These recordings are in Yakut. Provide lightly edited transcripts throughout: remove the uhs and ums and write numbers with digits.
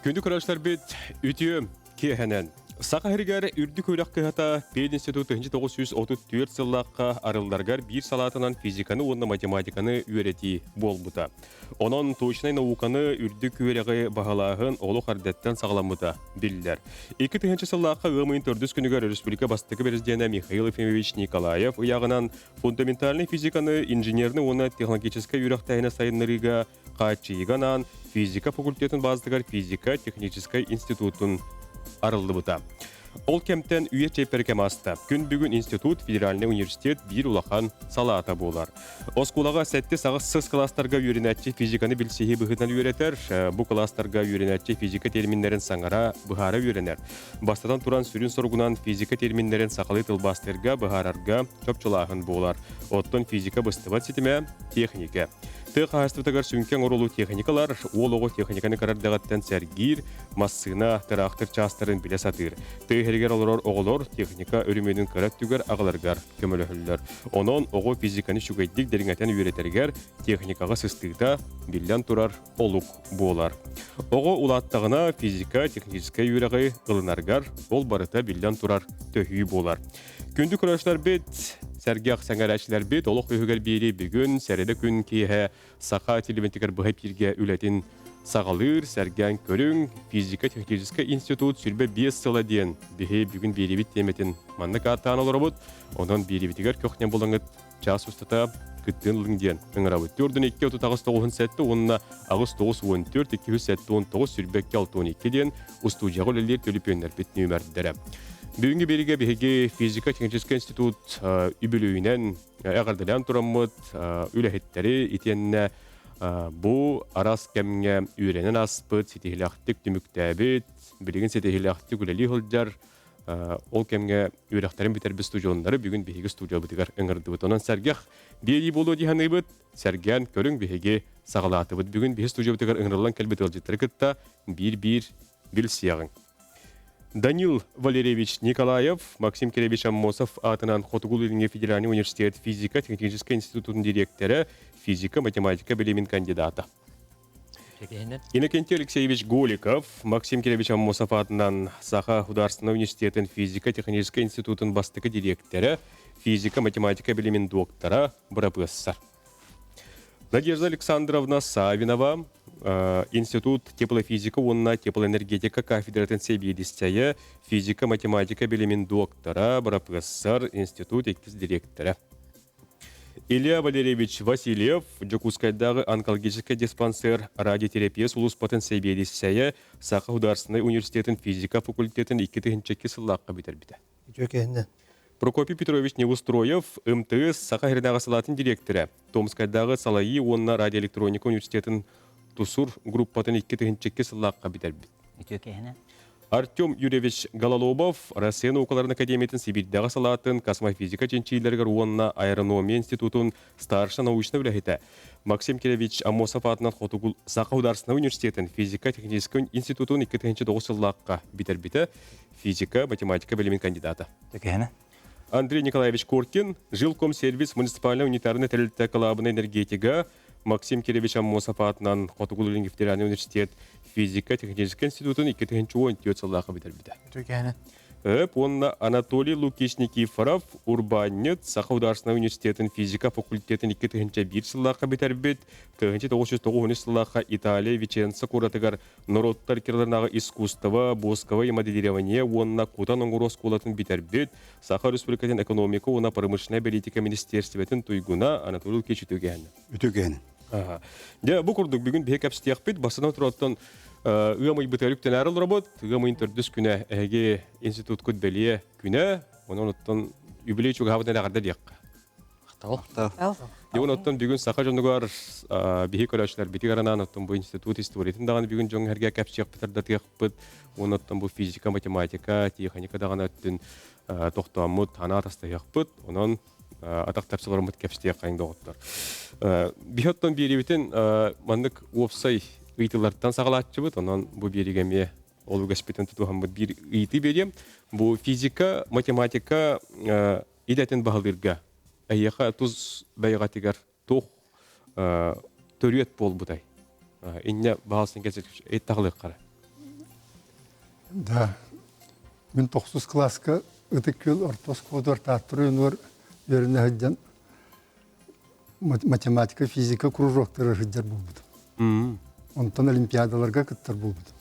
Күндү көрөөччүлэрбит, үтүө киэһэнэн! Саха сиригэр үрдүк үөрэх кыһата Пединститут 1934 сыллаахха арылларыгар биир салаатынан физиканы уонна математиканы үөрэтии буолбута. Онон точнай науканы үрдүк үөрэҕи баһылааһын олох эрдэттэн саҕаламмыта биллэр. 2000 сыллаахха ыам ыйын төрдүс күнүгэр республика бастакы президенэ Михаил Ефимович Николаев ыйааҕынан фундаментальнай физиканы, инженерный уонна технологическай үөрэхтээһини сайыннарыыга хааччыйыыга анаан физика факультетын базатыгар физика техническай институтун арыллыбыта. Ол кэмтэн үйэ чэппэркэм ааста. Күн бүгүн институт федеральный университет биир улахан салаата буолар. Оскуолаҕа сэттис-аҕыс сыс кылаастарга үөрэнээччи физиканы билсиһии быһыытынан үөрэтэр. Бу кылаастарга үөрэнээччи физика терминнэрин саҥара, быһаара үөрэнэр. Бастатан туран сүрүн соругунан физика терминнэрин сахалыы тылбаастыырга, быһаарарга чопчулааһын буолар. Оттон физика быстыбат ситимэ техника. Тыа хаһаайыстыбатыгар сүҥкэн оруолу техникалар, уол оҕо техниканы кыра эрдэҕиттэн сэргиир, массыына, тыраахтыр чаастарын билэ сатыыр. Тыа иһигэр олорор оҕолор техника өрөмүөнүн кыра өттүгэр аҕаларыгар көмөлөһөллөр. Онон оҕо физиканы үчүгэйдик дириҥэтэн үөрэтэригэр техникаҕа сыстыыта, биллэн турар, олук буолар. Оҕо улааттаҕына физика техническэй үөрэҕи ылынарыгар ол барыта биллэн турар төһүү буолар. Күндү көрөөччүлэрбит, сэргэх сэҥээрээччилэрбит олох үһүгэр биэри бүгүн сэрэдэ күн киэһэ Саха телевидениетигэр быһа эпииргэ үлэтин саҕалыыр, сэргээн көрүҥ, физико-техническэй институт 25 сыла диэн биһи бүгүн биэрибит тиэмэтин маннык ааттаан олоробут. Онон биэрибитигэр көхнө булаҥыт чаас устата кыттыын ылыҥ диэн ыҥырабыт. Төрдүн 2 38 9 7 уонна 8 9 14 279 22 62 диэн устуудьуйаҕа үлэлиир төлөпүөннэрбит нүөмэрдэрэ. Бүгүҥҥү биэриигэ биһиги физико-техническэй институт үбүлүөйүнэн эҕэрдэлээн тураммыт үлэһиттэри итиэннэ бу араас кэмҥэ үөрэнэн ааспыт, ситиһилээхтик түмүктээбит, билигин ситиһилээхтик үлэлии сылдьар ол кэмҥэ үөрэхтэрин бүтэрбит студионнары бүгүн биһиги студиябытыгар ыҥырдыбыт. Онон сэргэх биэрии буолуо дии саныыбыт. Сэргээн көрүҥ биһиги саҕалаатыбыт. Бүгүн биһи студиябытыгар ыҥырыллан кэлбит ыалдьыттары кытта биир-биир билсиэҕиҥ. Данил Валерьевич Николаев, Максим Кириллович Аммосов аатынан Хотугу-Илиҥҥи федеральный университет физико-техническэй институтун дириэктэрэ, физика-математика билимин кандидата. Иннокентий Алексеевич Голиков, Максим Кириллович Аммосов аатынан Саха государственнай университетын физико-техническэй институтун бастакы дириэктэрэ, физика-математика билимин доктора, бырапыассар. Надежда Александровна Савинова, Институт теплофизика уонна теплоэнергетика кафедратын сэбиэдиссэйэ, физика-математика билимин доктора, бырапыассар, институт иккис дириэктэрэ. Илья Валерьевич Васильев, Дьокуускайдааҕы онкологическай диспансер радиотерапия сулууспатын сэбиэдиссэйэ, Саха государственнай университетын физика факультетын 2002 сыллаахха бүтэрбитэ. Үтүө киһиннэн. Прокопий Петрович Неустроев, МТС Саха сиринээҕи салаатын дириэктэрэ, Томскайдааҕы салайыы уонна радиоэлектроника университетын ТУСУР группатын 2002 сыллаахха бүтэрбит. Үтүө киһинэн. Артем Юрьевич Гололобов Россия наукаларын академиятын Сибиирдээҕи салаатын космофизика чинчиилэригэр уонна аэрономия институтун старшай научнай үлэһитэ, Максим Кириллович Аммосов аатынан Хотугу Саха государственнай университетын физико-техническэй институтун 2009 сыллаахха бүтэрбитэ, физика, математика билимин кандидата. Төкөһөнө. Андрей Николаевич Коркин, Жилкомсервис муниципальнай унитарнай тэрилтэ кылаабынай энергетига, Максим Кириллович Аммосов аатынан Хотугу-Илиҥҥи федеральнай университет физико-техническэй институтун 2014 сыллаахха бүтэрбитэ. Үтүөкээнэ. Өп уонна Анатолий Лукич Никифоров урбаанньыт Саха государственнай университетын физика факультетын 2001 сыллаахха бүтэрбит, 1993 сыллаахха Италия Виченца куоратыгар норуоттар кираларынааҕы искусство, босковое моделирование уонна кутан оҥоруу оскуолатын бүтэрбит, Саха Республикатын экономика уонна промышленнай политика министиэристибэтин туйгуна Анатолий Лукич үтүгээн. Үтүгээн. Дьэ, бу курдук бүгүн биһи кэпсэтиэхпит. Бастатан туруоттан ыам ыйбытыгар үктэнээр олоробут. Ыам ыйын төрдүс күнэ эһиги институткут бэлиэ күнэ. Онон оттон юбилей чугаһаабытын эҕэрдэ диэххэ. Махтал. Дьон оттон бүгүн саха дьонугар биһи көрөөччүлэрбитигэр анаан оттон бу институт историятын даҕаны бүгүн дьоҥ эргэ кэпсиэхпит ардатыахпыт. Уонна оттон бу физика, математика, техника даҕаны өттүн тохтооммут, анаа тастаһыахпыт. Онон атах тапсыларыммыт кэпсэтиэх доҕоттор. Биһи оттон биэриибитин маннык уопсай ыйытыылартан саҕалааччыбыт. Онон бу биэриигэ эмиэ ол үгэспитин тутуһаммыт биир ыйытыы биэриэм. Бу физика, математика идэтин баһылыырга эйиэхэ тус бэйэҕитигэр туох төрүөт буолбутай? Инньэ баһалсын кэлсэ ыйыттахылыаххара. Да. Мин тохсус кылааска Ытык Күөл орто оскуолатыгар Таатта оройуонугар үөрэнэ сылдьан математика, физика кружоктара сылдьар буолбутум. Онтон олимпиадаларга кыттар буолбутум.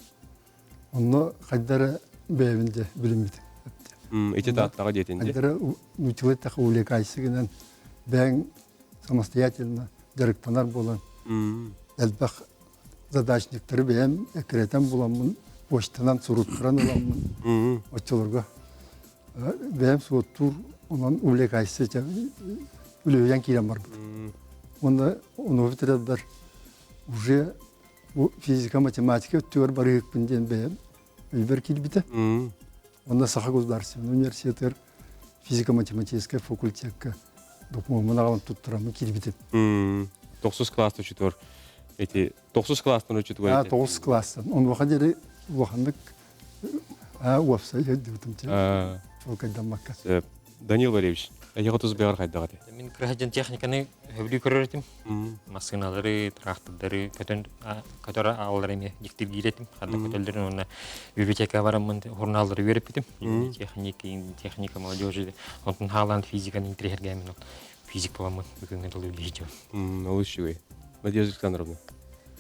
Онно хайда эрэ бэйэбин дьэ билиммитим. Ити Тааттаҕа диэтин Хайда эрэ нууччалыы эттэххэ увлекайся гынан бэйэҥ самостоятельно дьарыктанар буолан элбэх задачниктары бэйэм эккирэтэн буламмын почтанан суруттаран ыламмын оччолорго бэйэм суоттуур онон увлекайся үлүһүйэн киирэн барбытым. Уонна ону бүтэрэрбэр уже бу физика, математика өттүгэр барыһыкпын диэн бэйэм өйбөр киирбитэ. Онно Саха государственный университетыгар физико-математическай факультекка докумуоммун аҕалан туттараммын киирбитим. Тохсус класс учутугар эти тохсус класстан учутугар Аа, тоҕус класстан. Онуоха диэри улаханнык аа уопсай өйдүүтүм чуолкайдаммакка. Данил Валерьевич, эйиэхэ тус бэҕэр хайдах этэй? Мин кыра техниканы сөбүлүү көрөр этим. Массыыналары, трактордары көтөн көтөр ааллары эмиэ дьиктиргиир этим. Ханна көтөллөрүн уонна библиотекаҕа бараммын журналлары үөрэппитим. Техники, техника молодежи. Онтон хаалаан физиканы интэриэһиргээммин физик буоламмын бүгүҥҥү дылы үлэлиир Олус үчүгэй. Надежда Александровна.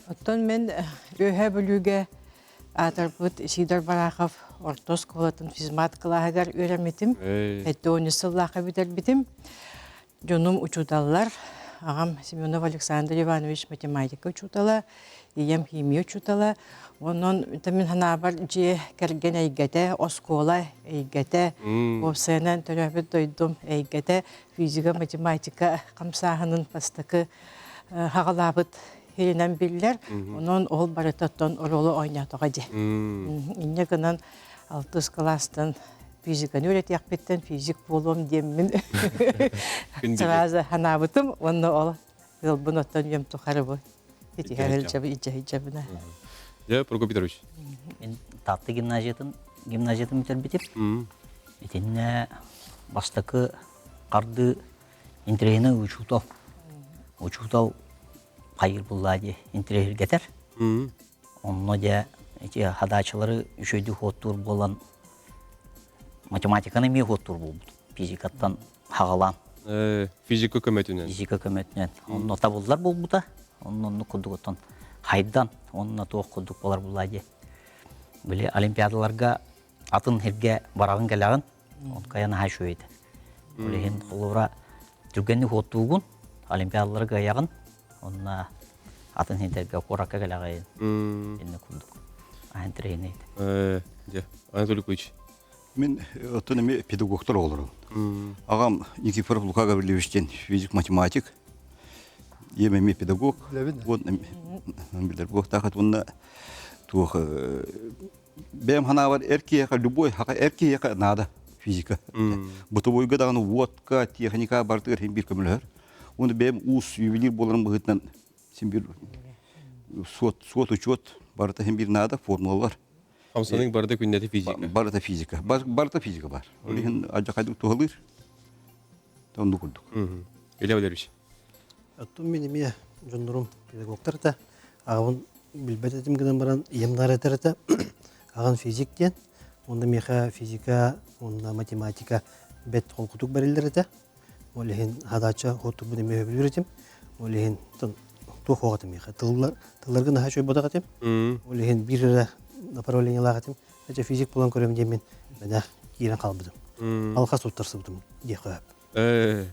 Оттон мен Үөһээ Бүлүүгэ аатырбыт Сидор Барахов орто оскуолатын физмат кылааһыгар үөрэммитим. 70 сыллаахха бүтэрбитим. Дьонум учууталлар. Аҕам Семенов Александр Иванович математика учуутала, ийэм химия учуутала. Онон мин санаабар дьиэ кэргэн эйгэтэ, оскуола эйгэтэ, уопсайынан төрөөбүт дойдум эйгэтэ, физика, математика хамсааһынын бастакы хаҕалаабыт сиринэн биллэр. Онон ол барыта оттон оруолу оонньоотоҕо дии. Инньэ гынан алтыс кылаастан физиканы үөрэтиэхпиттэн физик буолуом диэммин сразу санаабытым уонна ол ыалбын оттон үйэм тухары бу итиһэр илдьэ Дьэ, Прокопий Петрович. Мин Таатта гимназиятын гимназиятын бүтэрбитим. Итиннэ бастакы хардыы интэриэһинэй учуутал. Учуутал хайыр буллаа дии интэриэһиргэтэр. Онно дьэ ити хадаачылары үчүгэйдик хуоттуур буолан математиканы эмиэ хуоттуур буолбут. Физикаттан хаҕалаан. Физика көмөтүнэн. Физика көмөтүнэн. Онно табыллар буолбута. Онно оннук курдук оттон хайдан онно туох курдук болар буллаа дии. Били олимпиадаларга атын сиргэ бараҕын кэлэҕин Он кайа наһаа үчүгэй этэ. Ол иһин холобура түргэнник уоттуугун, олимпиадалары кыайаҕын, онно атын сирдэргэ куоракка кэлэҕин. Иннэ курдук. Аһын тренер. Дьэ, Анатолий Куич. Мин оттон эми педагогтар оҕолорум. Аҕам Никифоров Лука Гаврильевич диэн физик-математик. Ийэм эмиэ педагог. Вот билэр буохтаахат уонна туох Бэйэм санаабар эр киһиэхэ любой хака эр киһиэхэ наада физика. Бытовойга даҕаны водка, техника барытыгар син биир көмөлөһөр. Уонна бэйэм уус ювелир буоларым быһыытынан син биир суот, суот учуот барыта син биир наада формулалар. Хамсаның барыта күннэтэ физика. Барыта физика. Барыта физика бар. Ол иһин алдьархайдык туһалыыр. Оннук курдук. Илья Валерьевич. Оттон мин эмиэ дьоннорум педагогтар да аҕабын билбэт этим гынан баран ийэм наар этэр этэ аҕам физик диэн уонна миэхэ физика уонна математика бэрт холкутук бэриллэр этэ ол иһин хадаачча хотурбун эмиэ сөбүлүүр этим ол иһин туох суох этим миэхэ тыллар тылларга наһаа үчүгэй этим ол иһин биир эрэ направлениелаах этим эчэ физик буолан көрөм диэммин мэнэх киирэн хаалбытым алҕас туттарсыбытым диэххэ сөп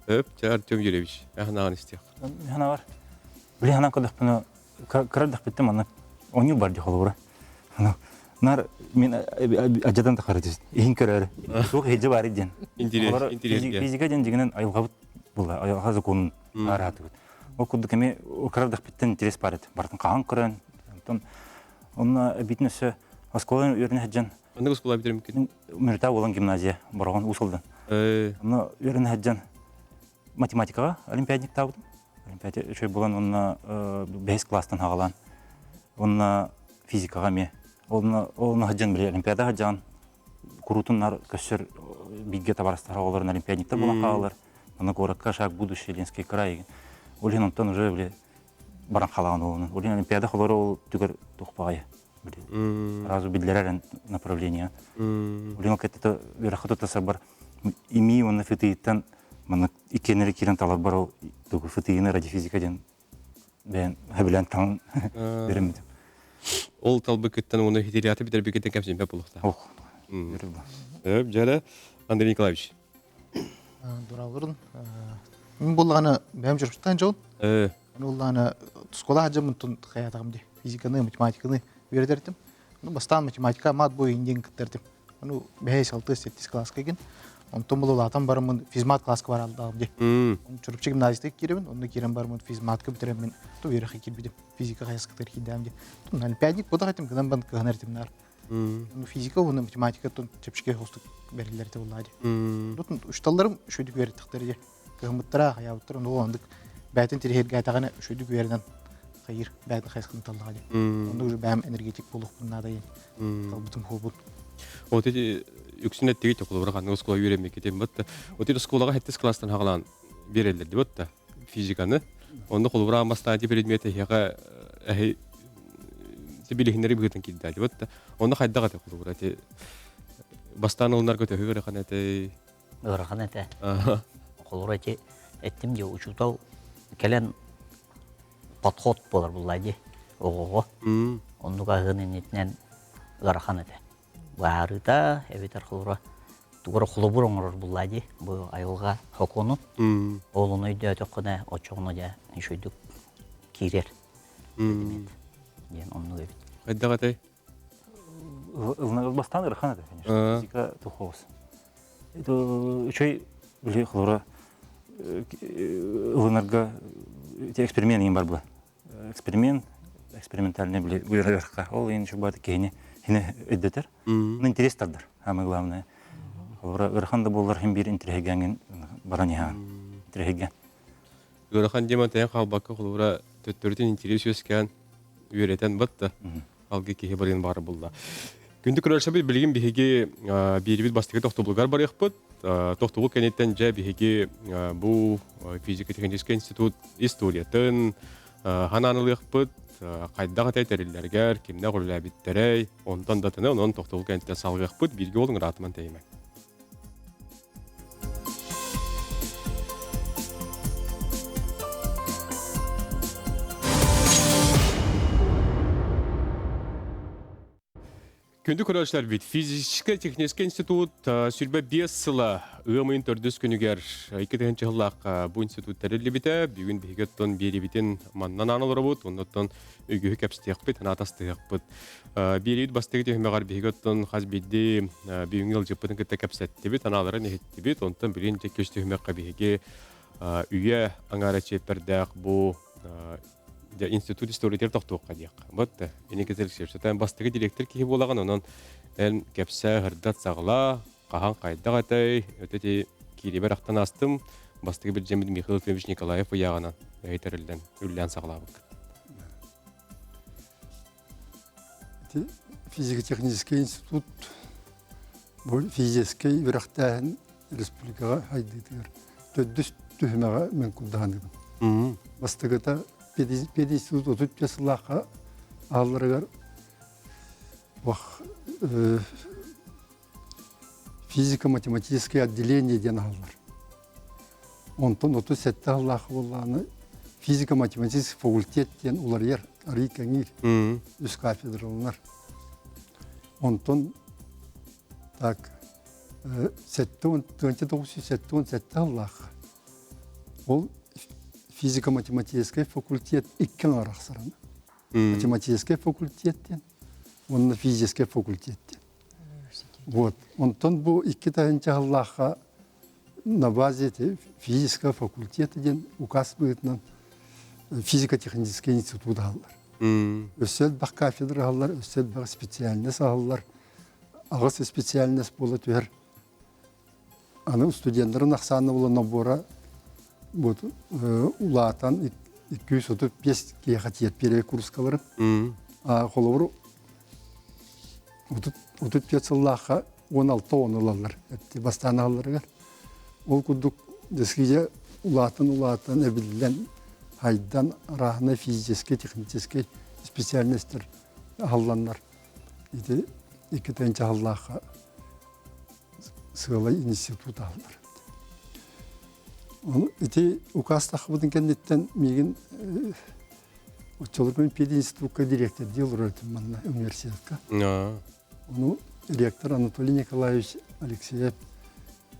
Өп, чэ, Артем Юрьевич, аһынаҕын истиэх. Ханавар. Били ханан көрдөхпүнэ, кыра эрдэхпиттэн манна оонньуу бар дии холобура. Нар мин ажадан тахары түс. Иһин көрөр. Суох иһдьэ баар диэн. Физика диэн дьиҥинэн айылҕабыт була, айылҕа законун араатыбыт. Ол курдук эми кыра эрдэхпиттэн интерес бар этэ. Барытын хаһан көрөн, онтон онно эбитин өссө оскуоланы үөрэнэ сылдьан Ханнык оскуола бүтэрбиккин? Мүрүтэ буолан гимназия, Бороҕон Уус Алдан. Онно үөрэнэ сылдьан математикаҕа олимпиадниктаабытым. Олимпиада үчүгэй буолан уонна бэһис класстан хаҕалаан уонна физикаҕа эмиэ. Онно онно сылдьан били олимпиада сылдьан куруутун нар көссөр бииргэ табаарыстар оҕолорун олимпиадниктар буолан хаалалар. Онно куоракка шаг будущее Ленский край. Ол иһин онтон уже били баран хаалаҕын олунан. Ол иһин олимпиада холоро ол түгэр тухпаҕайа. Сразу биллэрэр направление. Улин кэтте үөрэххэ туттарсарбар ИМИ уонна ФТИ-ттан маннык иккиэннэри киирэн таларбар ол тугу ФТИ-ны радиофизика диэн бэйэн сөбүлээн таҥан үөрэммитим. Ол талбыкыттан уонна хитириаты бүтэрбикиттэн кэмсимпэ булуохтаах. Ох. Өп, дьэрэ Андрей Николаевич. Дуралырын. Мин буллаҕына бэйэм дьарыктаан дьон. Уллаана школа дьоммунтун хайаатаҕым дии. Физиканы, математиканы үөрэтэртим. Ну, бастаан математика мат бойын диэн кыттартым. Ну, бэһэй алтыс сеттис класска кин. Онтон бұл улаатан барымын физмат класска баралдаҕым дии. Чурупчу гимназияда киирэбин, онно киирэн барымын физматка бүтэрэммин ту үөрэххэ киирбитим. Физика хайыскатыгар киирдэм дии. Тун олимпиадник бодох этим, гынан бан кыһанар этим нар. Физика уонна математика тун чэпчэки хостук бэриллэр этэ буллаа дии. Тутун учталларым үчүгүйдүк үөрэттихтэр дии. Кыһыммыттара, хайаабыттара, ону оннук бэйэтин тириһиргээтэҕинэ үчүгүйдүк үөрэнэн хайыр бэйэтин хайысхатын таллаҕа дии. Оннук уже бэйэм энергетик буолуохпун наада диэн талбытым буолбут. Вот эти үксүн эттиги холобура ханнык оскуола үөрэммиккитин бытта. Вот эти оскуолаҕа хэттис класстан хаҕалаан биэрэллэр ди бытта физиканы. Онно холобура аммастаан предмет эһиэхэ эһи билиһиннэри быһыытын киирдээти бытта. Онно хайдах этэ холобура эти бастаан ылынарга төһө ыарахан этэй? Ыарахан этэ. Холобура ити эттим дии учуутал кэлэн подход буолар булла дии оҕоҕо. Оннук аһыын иннитинэн ыарахан этэ. Быһаарыыта эбэтэр холобура тугу эрэ холобур оҥорор булла дии бу айылҕа сокуонун. Ол ону өйдөөтөххүнэ оччоҕуна дьэ үчүгэйдик киирэр предмет диэн оннук эбит. Хайдах этэй? Бастаан ыарахан этэ, конечно. Физика тухоос. Үчүгэй били холобура ылынарга эксперимент иин бар була. Эксперимент, экспериментальный били үөрэх ол иин бааты киһини хине өйдөтөр. Интерес тардар, самое главное. Холобура ыарахан да буоллар хин биир интириэһиргэҥҥин баран иһэҕин. Интириэһиргэн. Ыарахан диэн тэйэн хаалбакка холобура төттөрүтүн интерес үөскээн үөрэтэн батта. Алгы киһи барыан баара булла. Күндү көрөөччүбүт билигин биһиги биирибит бастакы тохтобулугар барыахпыт. Тохтобул кэнниттэн дьэ биһиги бу физико-техническэй институт историятын ханаан ылыахпыт, хайдах этэй тэриллэригэр, кимнээх үлэлээбиттэрэй, онтон датыны онон тохтобул кэнниттэн салгыахпыт, бииргэ буолуҥ ыраатыман тэйимэҥ. Күндү көрөөччүлэрбит, физическэй техническэй институт сүрбэ биэс сыла ыам ыйын төрдүс күнүгэр 2000 сыллаахха бу институт тэриллибитэ. Бүгүн биһиги оттон биэрибитин маннан аан олоробут, оннуттан үгүһү кэпсэтиэхпит, анаатастыһыахпыт. Биэриибит бастакы түһүмэҕэр биһиги оттон хас биирдии бүгүҥҥү ыалдьыппытын кытта кэпсэттибит, анааларын иһиттибит. Онтон билигин дьэ үс түһүмэххэ биһиги үйэ аҥаара чиэппэрдээх бу институт историятыгар тохтуохха диэххэ. Вот Инники Алексеевич, бастакы директор киһи буолаҕын, онон эн кэпсээ, ырдат саҕалаа, хаһан хайдах этэй, өтө киирибэр ахтан астым, бастакы бирдьэммит Михаил Ефимович Николаев ыйааҕынан өйтөрүллэн, үллээн саҕалаабыккыт. Ити физико-техническэй институт бу физическэй үөрэхтээһин республикаҕа сайдыытыгар төрдүс түһүмэҕэ мен курдаһаныыбын. Бастакыта пединститут 35 сыллаахха аалларыгар физико-математическое отделение диэн аһаллар. Онтон 37 сыллаах буоллаҕына физико-математический факультет диэн уларыйар, арый кэҥиир, үс кафедраланар. Онтон так 1977 сыллаах ол физико-математический факультет икки арахсаран. Математический факультет диэн уонна физический факультет диэн. Вот. Онтон бу икки таһынча сыллаахха на базе физического факультета диэн указ быһыытынан физико-технический институт аһаллар. Өссө элбэх кафедра аһаллар, өссө элбэх специальность аһаллар. Аҕыс специальность буола түһэр. Аны студеннарын ахсаана була набора вот, улаатан 235 киһиэхэ тиийэр первый курскаларын. Холобур, 35 сыллаахха 16 он ылаллар бастаан аһалларыгар. Ол курдук дискиже улаатан-улаатан эбиллэн хайдан арааһынай физическэй, техническэй специальностар аһалланнар. Ити иккитэн чаһыллаахха сыалай институт аһыллар. Ону ити указ таххыбытын кэнниттэн миигин оччолорго пединститутка директордии олорор этим манна университетка. Ону ректор Анатолий Николаевич Алексеев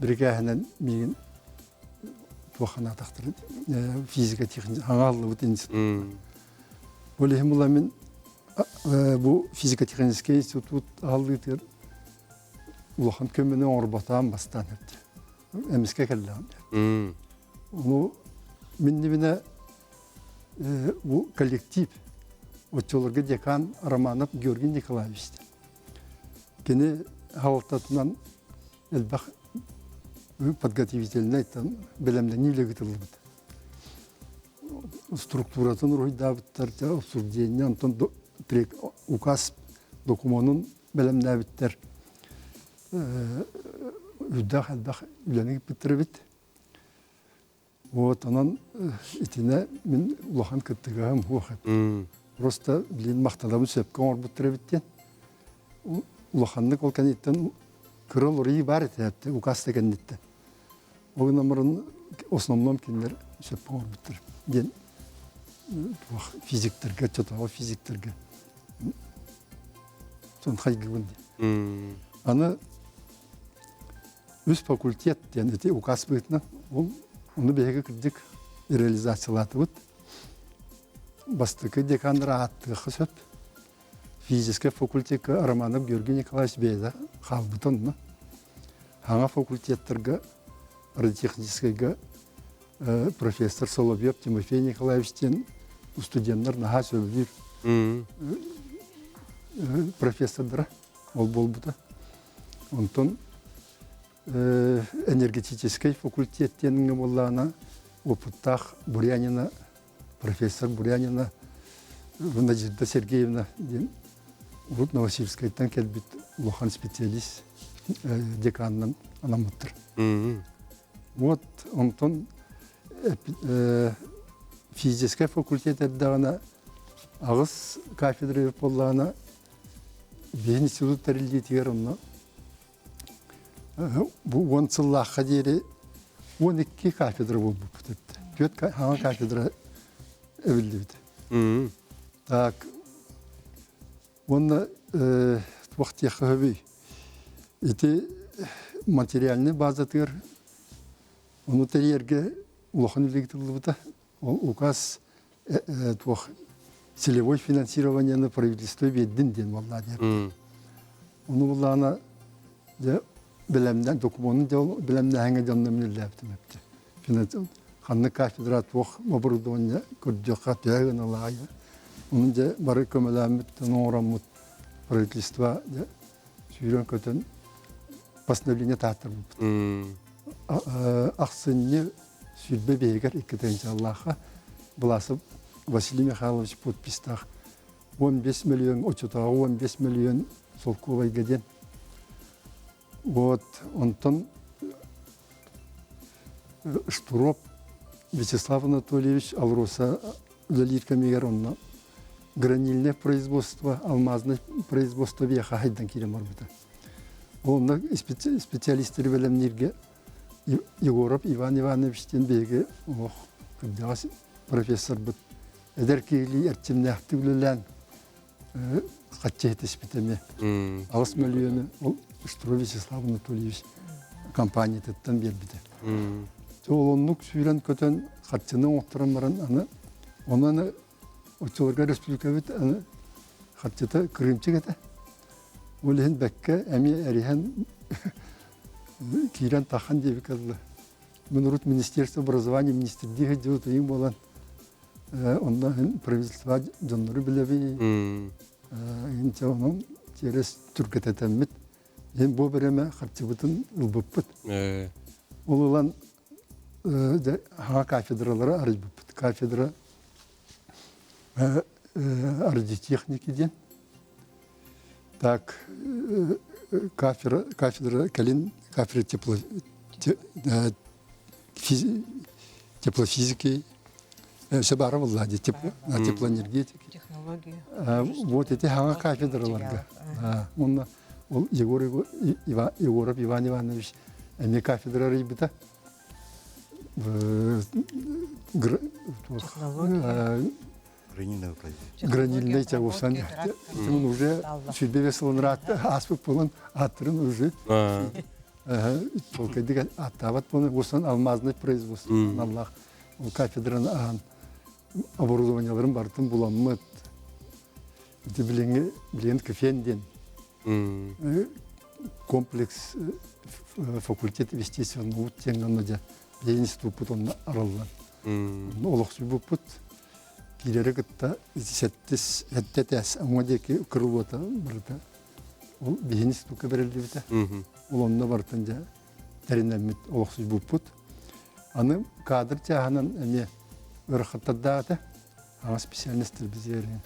бирикээһинэн миигин туохханаатахтарын физика техника хаҥааллыбыт институт. Ол иһин була мин бу физико-техническэй институт аһаллыытыгар улахан көмөнү оҥорботоон бастаан эттэ. Эмискэ кэллэҕим. Ону миннибинэ бу коллектив оччолорго декан Романов Георгий Николаевич кини халалтатынан элбэх подготовительнай там бэлэмнэнии үлэ ыытыллыбыт. Структуратын уруһуйдаабыттар, обсуждение, онтон указ докумуонун бэлэмнээбиттэр. Үрдээх элбэх үлэни ыыппыттар эбит. Вот онон итинэ мин улахан кыттыгаһым суох эбит. Просто билин махтанабын сөпкө оҥорбуттар эбит диэн. Улаханнык ол кэнниттэн кыра уларыйыы баар этэ указ да кэнниттэн. Ол гынан баран основном кинилэр сөпкө оҥорбуттар диэн физиктэргэ, чотоҕо физиктэргэ сон хайгыбын диэн. Аны үс факультет диэн ити указ быһыытынан ол ону биһиги кырдьык реализациялаатыбыт. Бастакы деканнар ааттыахха сөп. Физическэй факультекка Романов Георгий Николаевич бэйэтэ хаалбыта онно. Хаҥа факультеттарга радиотехническайга профессор Соловьев Тимофей Николаевич диэн студеннар наһаа сөбүлүүр профессордара ол буолбута. Онтон энергетическэй факультет диэҥҥэ буоллаҕына опыттаах Бурянина, профессор Бурянина Надежда Сергеевна диэн урут Новосибирскайтан кэлбит улахан специалист деканынан анаммыттар. Вот онтон физическэй факультет эрдэҕинэ аҕыс кафедра буоллаҕына биһи институт тэриллиитигэр онно бу уон сыллаахха диэри 12 кафедра буолбуппут эбит. Түөрт хаҥа кафедра эбиллибит. Так, уонна туох диэххэ сөбүй? Ити материальнай базатыгар ону тэрийэргэ улахан үлэ ыытыллыбыта. Ол указ туох целевой финансированиены правительство биэрдин диэн буолла диэн. Ону буллаҕына дьэ бэлэмнэн докумуонун дьэ бэлэмнээһиҥҥэ дьонно мин үлэлээбитим эбит. Ханнык кафедра туох оборудование көрдүөххэ төһө гыналаайа. Ону дьэ бары көмөлөөммүт, оҥороммут правительство дьэ сүүрэн-көтөн постановление тааттарбыппыт. Ахсынньы 25-гэр 2 тыһыынчалаахха Власов Василий Михайлович подпистаах 15 миллион оччотооҕу 15 миллион солкуобайга диэн. Вот онтон Штуроп Вячеслав Анатольевич Алроса үлэлиир кэмигэр онно гранильное производство, алмазное производство биэхэ хайдан киирэн барбыта. Онно специалистеры бэлэмнииргэ Егоров Иван Иванович диэн биһиги олох кырдьаҕас профессорбыт эдэр киһилии эрчимнээхтик үлэлээн хаччы этиспит эмиэ. Аҕыс мөлүйүөнү ол Штуров Вячеслав Анатольевич компаниятыттан биэрбитэ. Ол оннук сүүрэн-көтөн харчыны оҥотторон баран аны онон аны оччолорго республикабыт аны харчыта кырыымчык этэ. Ол иһин бэккэ эмиэ эриһэн киирэн тахан диэбиккэ дылы. Мин урут министерство образования министрдии сылдьыбыт ыйым буолан онно правительство дьоннору билэбин. Инчэ онон через түргэтэтэммит. Дьин бу биреме харчыбытын ылбыппыт. Ол ылан хаҥа кафедралары арыйбыппыт. Кафедра радиотехники диэн. Так, кафедра, кафедра кэлин кафедра тепло, теплофизики. Өссө баара буолла дии теплоэнергетики. Технология. Вот эти хаҥа кафедраларга. Онно ол Егор Егоров Иван Иванович эмиэ кафедра арыйбыта. Гранильный тягусан. Тимун уже сүрбе сылын ааспыт буолан аттырын уже толкайдык аттаабат буолан усан алмазный производство аллах ол кафедраны аан оборудованияларын барытын буламмыт. Ити билиҥҥи билигин КФЕН диэн комплекс факультет естественного наук диэн гынна дьэ биһиги институппут онно арыллан олохсуйбуппут киирэри кытта сэттис сэттэ этээс уҥа диэки крылота барыта ол биһиги институкка бэриллибитэ ол онно барытын дьэ тэринэммит олохсуйбуппут аны кадр чааһынан эмиэ ыарахаттардаата аҕа специальностар бизэрин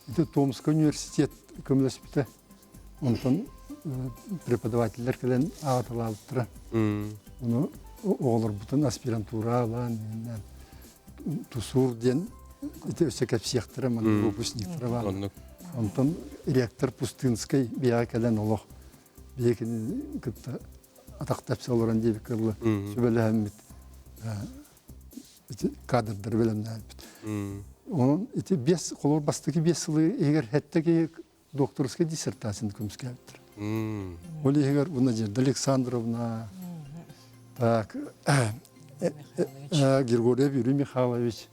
Ити Томскай университет көмөлөспүтэ. Онтон преподавателлэр кэлэн аҕаталаабыттара. Ону оҕолорбутун аспирантура ылан, тусуур диэн ити өссө кэпсиэхтэрэ манна выпускниктара баар. Онтон ректор Пустынскай биэҕэ кэлэн олох биһигини кытта атах тэпсэ олорон диэбиккэ дылы сүбэлэһэммит ити кадрдары бэлэмнээбит. Онон ити биэс холобур бастакы биэс сылы иһигэр сэттэ киһи докторскай диссертацияны көмүскээбиттэр. Ол иһигэр Надежда Александровна, так, Григорьев Юрий Михайлович,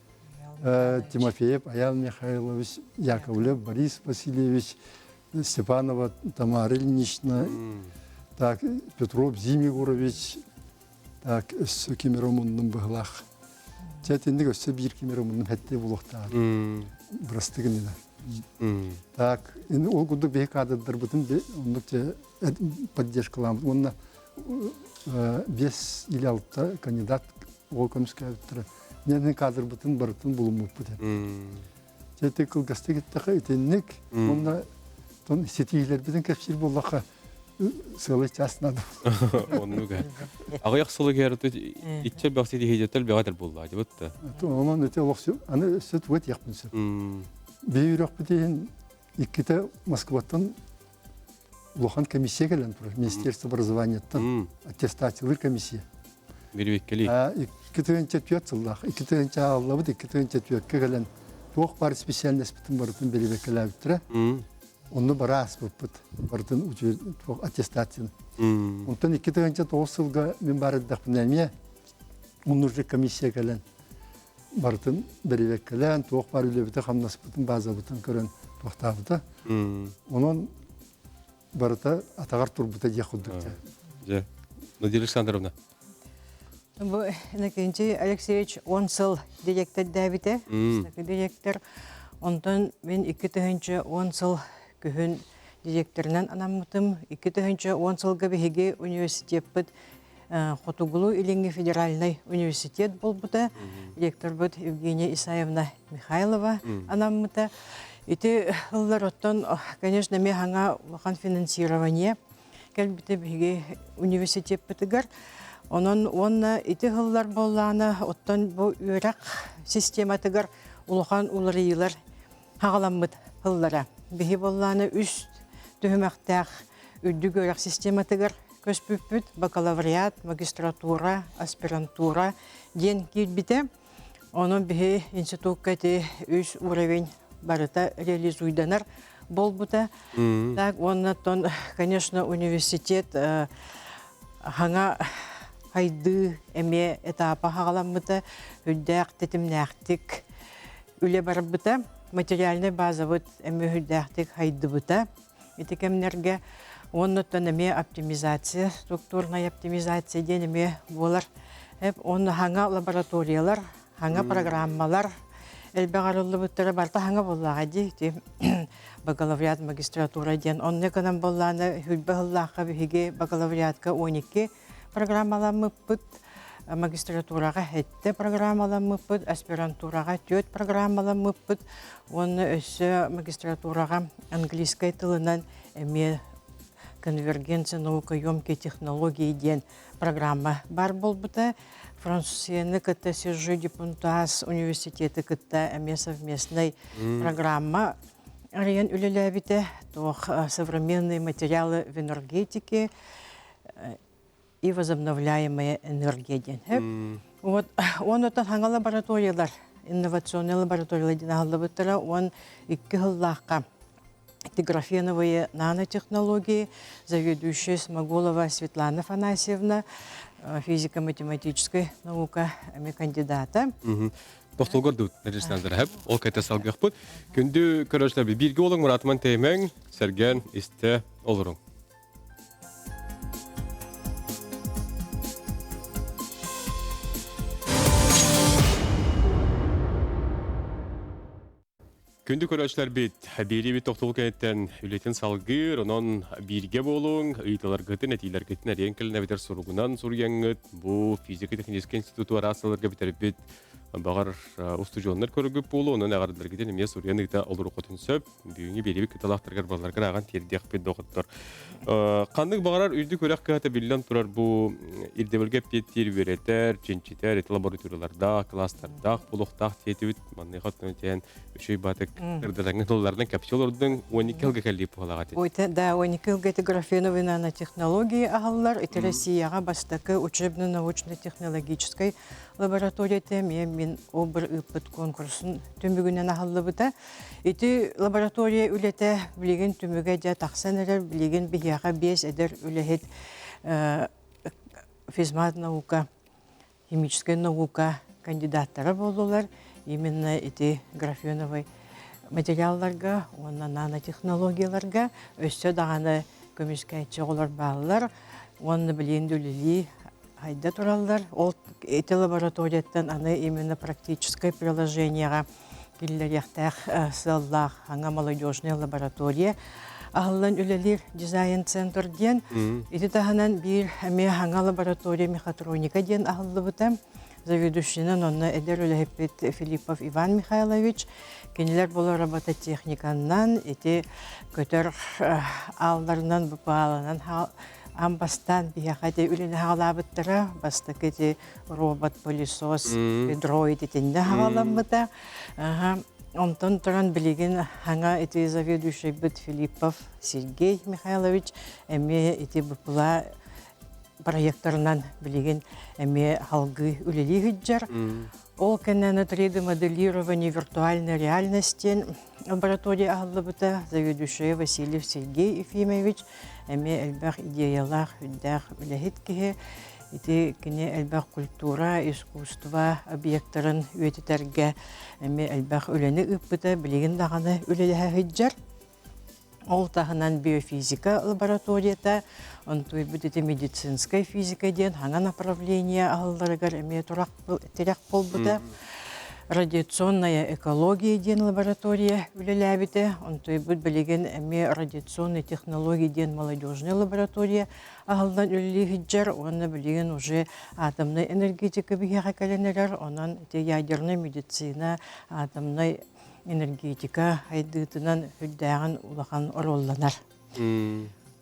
Тимофеев Аян Михайлович, Яковлев Борис Васильевич, Степанова Тамара Ильинична, так, Петров Зим Егорович, Так, өссө ким эрэ омуннум быһылаах. Дьэ, итинник өссө биир ким эрэ омуннум хэттиэ буолуохтаах. Бырастыы гыннына. Так, ол курдук биһи кадрдарбытын оннук дьэ поддержкалаабыт уонна биэс или алта кандидат оҕо көмүскээбиттэрэ. Мен кадрбытын барытын булуммуппут. Дьэ, ити кылгастык эттэххэ итинник уонна тон ситиилэрбитин кэпсиир буоллахха сыалай час надо. Оннук. Аҕыйах сыл иһэр иччэ бөх ситиһиитеттел бөҕө буолла дебут да. Онон ити олох аны өссө туга диэхпин сөп. Биир үрөхпүт иһин иккитэ Москваттан улахан комиссия кэлэн турар. Министерство образованиеттан аттестациялыыр комиссия. Бирибиккели. 2 4 сыллаах, 2 аллабыт, 2 4 кэлэн туох баар специальностьпытын барытын бирибиккэлээбиттэрэ. Онно бара ааспыппыт, барытын аттестацияны. Онтон 2009 сылга мин баар эрдэхпинэ эмиэ муннуржа комиссия кэлэн барытын бэрэбиэркэлээн, туох баар үлэбитин-хамнаспытын, базабытын көрөн туохтаабыта. Онон барыта атаҕар турбута диэх курдук. Дьэ, Надежда Александровна. Бу Иннокентий Алексеевич 10 сыл дириэктэрдээбитэ, бастакы дириэктэр. Онтон мин 2010 сыл күһүн дириэктэринэн анаммытым. 2010 сылга биһиги университеппыт Хотугулуу-Илиҥҥи федеральнай университет буолбута. Ректорбут Евгения Исаевна Михайлова анаммыта. Ити ыллар оттон, конечно, эмиэ хаҥа улахан финансирование кэлбитэ биһиги университеппытыгар. Онон уонна ити сыллар буоллаҕына, оттон бу үөрэх систематыгар улахан уларыйыылар хаҕаламмыт сыллара. Биһи буоллаҕына үс түһүмэхтээх үрдүк үөрэх систематыгар көспүппүт бакалавриат, магистратура, аспирантура диэн киирбитэ. Онон биһи институкка ити үс уровень барыта реализуйданар буолбута. Так, уонна тон, конечно, университет хаҥа хайдыы эмиэ этапа хаҕаламмыта, үрдээх тэтимнээхтик үлэ барбыта, материальнай базабыт эмиэ үрдээхтик хайдыбыта. Ити кэмнэргэ уоннуттан эмиэ оптимизация, структурная оптимизация диэн эмиэ буолар. Уонна хаҥа лабораториялар, хаҥа программалар элбэх арыллыбыттара барыта хаҥа буоллаҕа дии. Ити бакалавриат магистратура диэн. Онно гынан буоллаана хүлбэ сыллаахха биһиги бакалавриатка 12 программаламмыппыт. Магистратураҕа сэттэ программаламмыппыт, аспирантураҕа түөрт программаламмыппыт уонна өссө магистратураҕа английскай тылынан эмиэ Конвергенция наукоемкие технологии диэн программа баар буолбута. Францияны кытта Сержи Дипунтаас университеты кытта эмиэ совместнай программа арыйан үлэлээбитэ. Туох современные материалы в энергетике и возобновляемая энергия диэн. Вот он оттон хаҥа лабораториялар, инновационные лабораториялар диэн аһыллыбыттара. Он икки сыллаахха графеновые нанотехнологии, заведующая Смоголова Светлана Афанасьевна, физико-математической наука эми кандидата. Тохтолгор дут, Александр Ол кайта салгыахпыт. Күндү көрөөчүлэр бирге олоң Муратыман тэймэҥ, сэргэн, истэ олоруҥ. Күндү көрөөччүлэрбит, биэриибит тохтобул кэнниттэн үлэтин салгыыр, онон бииргэ буолуҥ, ыйыталаргытын, этиилэргитин эриэн кэлин эбэтэр суругунан суруйаҥҥыт, бу физико-техническэй институту араас сылларга бүтэрбит баҕар устудьуоннар көрөргүт буолуо, онон эҕэрдэлэргитин эмиэ суруйан ыыта олоруоххутун сөп. Бүгүҥҥү биэриибит кыталаахтарыгар балларгар ааҕан тиэрдиэхпит доҕоттор. Ханнык баҕарар үрдүк үөрэх кыһата биллэн турар бу ирдэбилгэ эппиэттиир үөрэтэр, чинчитэр ити лабораториялардаах, кылаастардаах, буолуохтаах диэтибит. Манныха оттон үчүгэй баатык ырдатаҥҥын тылларынан кэпсии олордуҥ. 12 ылга кэллии буолаҕа ити. Да, 12 ылга ити графеновые нанотехнологии аһаллар. Ити Россияҕа бастакы учебно-научно-технологическай лабораторията эмиэ мин обр ыыппыт конкурсун түмүгүнэн аһыллыбыта. Ити лаборатория үлэтэ билигин түмүгэ дьэ тахсан эрэр, билигин биһиэхэ биэс эдэр үлэһит физмат наука, химическэй наука кандидаттара буоллулар. Именно ити графеновай материалларга уонна нанотехнологияларга өссө даҕаны көмүскээччи оҕолор бааллар уонна билигин да үлэлии хайда тураллар. Ол ити лабораторияттан аны именно практическое приложениеҕа киллэриэхтээх сыаллаах саҥа молодежная лаборатория аһыллан үлэлиир дизайн-центр диэн. Ити таһынан биир эмиэ саҥа лаборатория мехатроника диэн аһыллыбыта. Заведующинан онно эдэр үлэһиппит Филиппов Иван Михайлович. Кинилэр бұл робототехниканнан ити көтөр аалларынан, БПА-ланан аан бастаан биһиэхэ ити үлэни хаалаабыттара. Бастакы ити робот-пылесос, дроид итиннэ хаҕаламмыта. Онтон туран билигин хаҥа ити заведующайбыт Филиппов Сергей Михайлович эмиэ ити БПЛА проекторынан билигин эмиэ халгыы үлэлии сылдьар. Ол кэннэ 3D-моделирование виртуальной реальности лаборатория аһыллыбыта. Заведующая Васильев Сергей Ефимович эмиэ элбэх идеялаах, үрдээх үлэһит киһи. Ити кини элбэх культура, искусство объектарын үйэтитэргэ эмиэ элбэх үлэни ыыппыта, билигин даҕаны үлэлэһэ сылдьар. Ол таһынан биофизика лабораторията, онтуйбут ити медицинская физика диэн хаҥа направление аһылларыгар эмиэ тирэх буолбута. Радиационная экология диэн лаборатория үлэлээбитэ. Онтуйбут билигин эмиэ радиационные технологии диэн молодежная лаборатория аһыллан үлэлии сылдьар уонна билигин уже атомнай энергетика биһиэхэ кэлэн эрэр. Онон ити ядернай медицина, атомнай энергетика сайдыытынан үрдээҕин улахан оруолланар.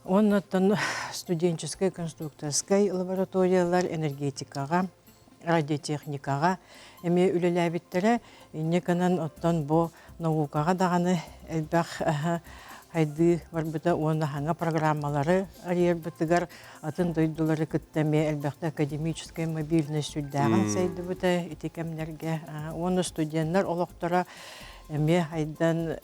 Оннуттан студенческай конструкторскай лабораториялар энергетикаҕа, радиотехникаҕа эмиэ үлэлээбиттэрэ. Инньэ гынан оттон бу наукаҕа даҕаны элбэх сайдыы барбыта уонна саҥа программалары арыйарбытыгар атын дойдулары кытта эмиэ элбэхтэ академическай мобильность сүрдээҕин сайдыбыта ити кэмнэргэ уонна студеннар олохторо эмиэ айдан